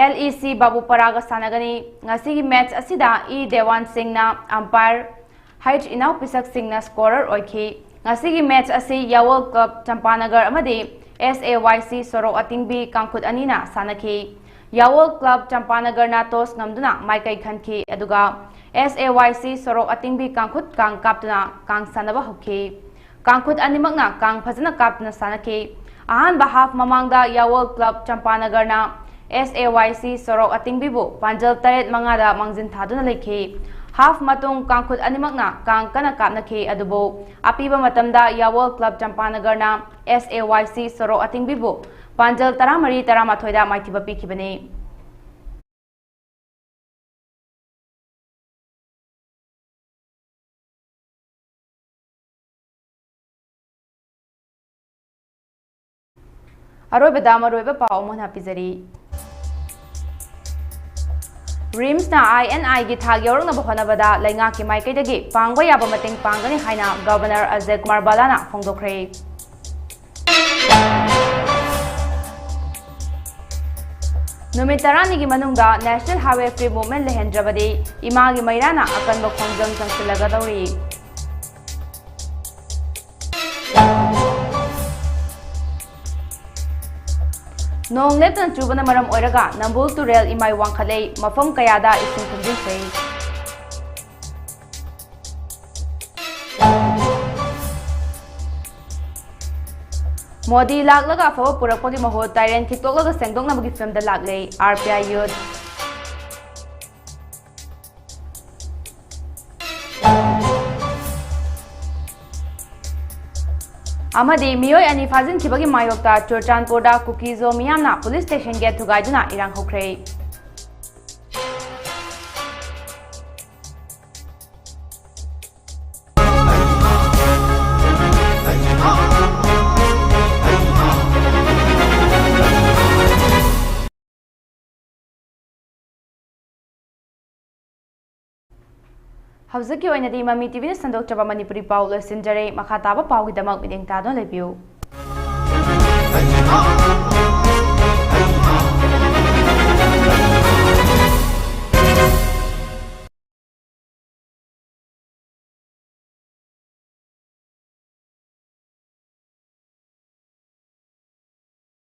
ꯑꯦꯜ ꯏ ꯁꯤ ꯕꯥꯕꯨꯄꯔꯥꯒ ꯁꯥꯟꯅꯒꯅꯤ꯫ ꯉꯁꯤꯒꯤ ꯃꯦꯆ ꯑꯁꯤꯗ ꯏ ꯗꯦꯋꯥꯟ ꯁꯤꯡꯅ ꯑꯝꯄꯥꯌꯔ, ꯍꯩꯆ ꯏꯅꯥꯎ ꯄꯤꯁꯛ ꯁꯤꯡꯅ ꯁ꯭ꯀꯣꯔꯔ ꯑꯣꯏꯈꯤ꯫ ꯉꯁꯤꯒꯤ ꯃꯦꯆ ꯑꯁꯤ ꯌꯥꯋꯣꯜ ꯀ꯭ꯂꯕ ꯆꯝꯄꯥꯅꯒꯔ ꯑꯃꯗꯤ ꯑꯦꯁ ꯑꯦ ꯋꯥꯏ ꯁꯤ ꯁꯣꯔꯣꯛ ꯑꯇꯤꯡꯕꯤ ꯀꯥꯡꯈꯨꯠ ꯑꯅꯤꯅ ꯁꯥꯟꯅꯈꯤ꯫ ꯌꯥꯋꯣꯜ ꯀ꯭ꯂꯕ ꯆꯝꯄꯥꯅꯒꯔꯅ ꯇꯣꯁ ꯉꯝꯗꯨꯅ ꯃꯥꯏꯀꯩ ꯈꯟꯈꯤ, ꯑꯗꯨꯒ ꯑꯦꯁ ꯑꯦ ꯋꯥꯏ ꯁꯤ ꯁꯣꯔꯣꯛ ꯑꯇꯤꯡꯕꯤ ꯀꯥꯡꯈꯨꯠ ꯀꯥꯡ ꯀꯥꯞꯇꯨꯅ ꯀꯥꯡ ꯁꯥꯟꯅꯕ ꯍꯧꯈꯤ꯫ ꯀꯥꯡꯈꯨꯠ ꯑꯅꯤꯃꯛꯅ ꯀꯥꯡ ꯐꯖꯅ ꯀꯥꯞꯇꯨꯅ ꯁꯥꯟꯅꯈꯤ꯫ ꯑꯍꯥꯟꯕ ꯍꯥꯐ ꯃꯃꯥꯡꯗ ꯌꯥꯋꯣꯜ ꯀ꯭ꯂꯕ ꯆꯝꯄꯥꯅꯒꯔꯅ ꯑꯦꯁ ꯑꯦ ꯋꯥꯏ ꯁꯤ ꯁꯣꯔꯣꯛ ꯑꯇꯤꯡꯕꯤꯕꯨ ꯄꯥꯟꯖꯜ ꯇꯔꯦꯠ ꯃꯉꯥꯗ ꯃꯥꯡꯖꯤꯟ ꯊꯥꯗꯨꯅ ꯂꯩꯈꯤ꯫ ꯍꯥꯐ ꯃꯇꯨꯡ ꯀꯥꯡꯈꯨꯠ ꯑꯅꯤꯃꯛꯅ ꯀꯥꯡ ꯀꯟꯅ ꯀꯥꯞꯅꯈꯤ, ꯑꯗꯨꯕꯨ ꯑꯄꯤꯕ ꯃꯇꯝꯗ ꯌꯥꯋꯣꯜ ꯀ꯭ꯂꯕ ꯆꯝꯄꯥꯅꯒꯔꯅ ꯑꯦꯁ ꯑꯦ ꯋꯥꯏ ꯁꯤ ꯁꯣꯔꯣꯛ ꯑꯇꯤꯡꯕꯤꯕꯨ ꯄꯥꯟꯖꯜ ꯇꯔꯥꯃꯔꯤ ꯇꯔꯥꯃꯥꯊꯣꯏꯗ ꯃꯥꯏꯊꯤꯕ ꯄꯤꯈꯤꯕꯅꯤ꯫ ꯑꯔꯣꯏꯕꯗ ꯃꯔꯨꯑꯣꯏꯕ ꯄꯥꯎ ꯑꯃꯨꯛ ꯍꯟꯅ ꯄꯤꯖꯔꯤ꯫ ꯔꯤꯝꯁꯅ ꯑꯥꯏ ꯑꯦꯟ ꯑꯥꯏꯒꯤ ꯊꯥꯛ ꯌꯧꯔꯛꯅꯕ ꯍꯣꯠꯅꯕꯗ ꯂꯩꯉꯥꯛꯀꯤ ꯃꯥꯏꯀꯩꯗꯒꯤ ꯄꯥꯡꯕ ꯌꯥꯕ ꯃꯇꯦꯡ ꯄꯥꯡꯒꯅꯤ ꯍꯥꯏꯅ ꯒꯕꯔꯅꯔ ꯑꯖꯌ ꯀꯨꯃꯥꯔ ꯚꯜꯂꯥꯅ ꯐꯣꯡꯗꯣꯛꯈ꯭ꯔꯦ꯫ ꯅꯨꯃꯤꯠ ꯇꯔꯥꯅꯤꯒꯤ ꯃꯅꯨꯡꯗ National Highway Free Movement ꯂꯩꯍꯟꯗ꯭ꯔꯕꯗꯤ ꯏꯃꯥꯒꯤ ꯃꯩꯔꯥꯅ ꯑꯀꯟꯕ ꯈꯣꯡꯖꯪ ꯆꯪꯁꯤꯜꯂꯒꯗꯧꯔꯤ꯫ ꯅꯣꯡ ꯂꯦꯞꯇꯅ ꯆꯨꯕꯅ ꯃꯔꯝ ꯑꯣꯏꯔꯒ ꯅꯝꯕꯨꯜ ꯇꯨꯔꯦꯜ ꯏꯃꯥꯏ ꯋꯥꯡꯈꯠꯂꯦ, ꯃꯐꯝ ꯀꯌꯥꯗ ꯏꯁꯤꯡ ꯊꯨꯝꯖꯤꯟꯈ꯭ꯔꯦ꯫ ꯃꯣꯗꯤ ꯂꯥꯛꯂꯒ ꯑꯐꯕ ꯄꯨꯔꯛꯄꯒꯤ ꯃꯍꯨꯠ ꯇꯥꯏꯔꯦꯟ ꯈꯤꯛꯇꯣꯛꯂꯒ ꯁꯦꯡꯗꯣꯛꯅꯕꯒꯤ ꯐꯤꯚꯝꯗ ꯂꯥꯛꯂꯦ, ꯑꯥꯔ ꯄꯤ ꯑꯥꯏ ꯌꯨꯠ꯫ ꯑꯃꯗꯤ ꯃꯤꯑꯣꯏ ꯑꯅꯤ ꯐꯥꯖꯤꯟꯈꯤꯕꯒꯤ ꯃꯥꯌꯣꯛꯇ ꯆꯨꯔꯆꯥꯟꯄꯨꯔꯗ ꯀꯨꯀꯤꯖꯣ ꯃꯤꯌꯥꯝꯅ ꯄꯨꯂꯤꯁ ꯁ꯭ꯇꯦꯁꯟ ꯒꯦꯠ ꯊꯨꯒꯥꯏꯗꯨꯅ ꯏꯔꯥꯡ ꯍꯧꯈ꯭ꯔꯦ꯫ ꯍꯧꯖꯤꯛꯀꯤ ꯑꯣꯏꯅꯗꯤ ꯃꯃꯤ ꯇꯤꯚꯤꯅ ꯁꯟꯗꯣꯛꯆꯕ ꯃꯅꯤꯄꯨꯔꯤ ꯄꯥꯎ ꯂꯣꯏꯁꯤꯟꯖꯔꯦ꯫ ꯃꯈꯥ ꯇꯥꯕ ꯄꯥꯎꯒꯤꯗꯃꯛ ꯃꯤꯠꯌꯦꯡ ꯇꯥꯗꯨꯅ ꯂꯩꯕꯤꯌꯨ꯫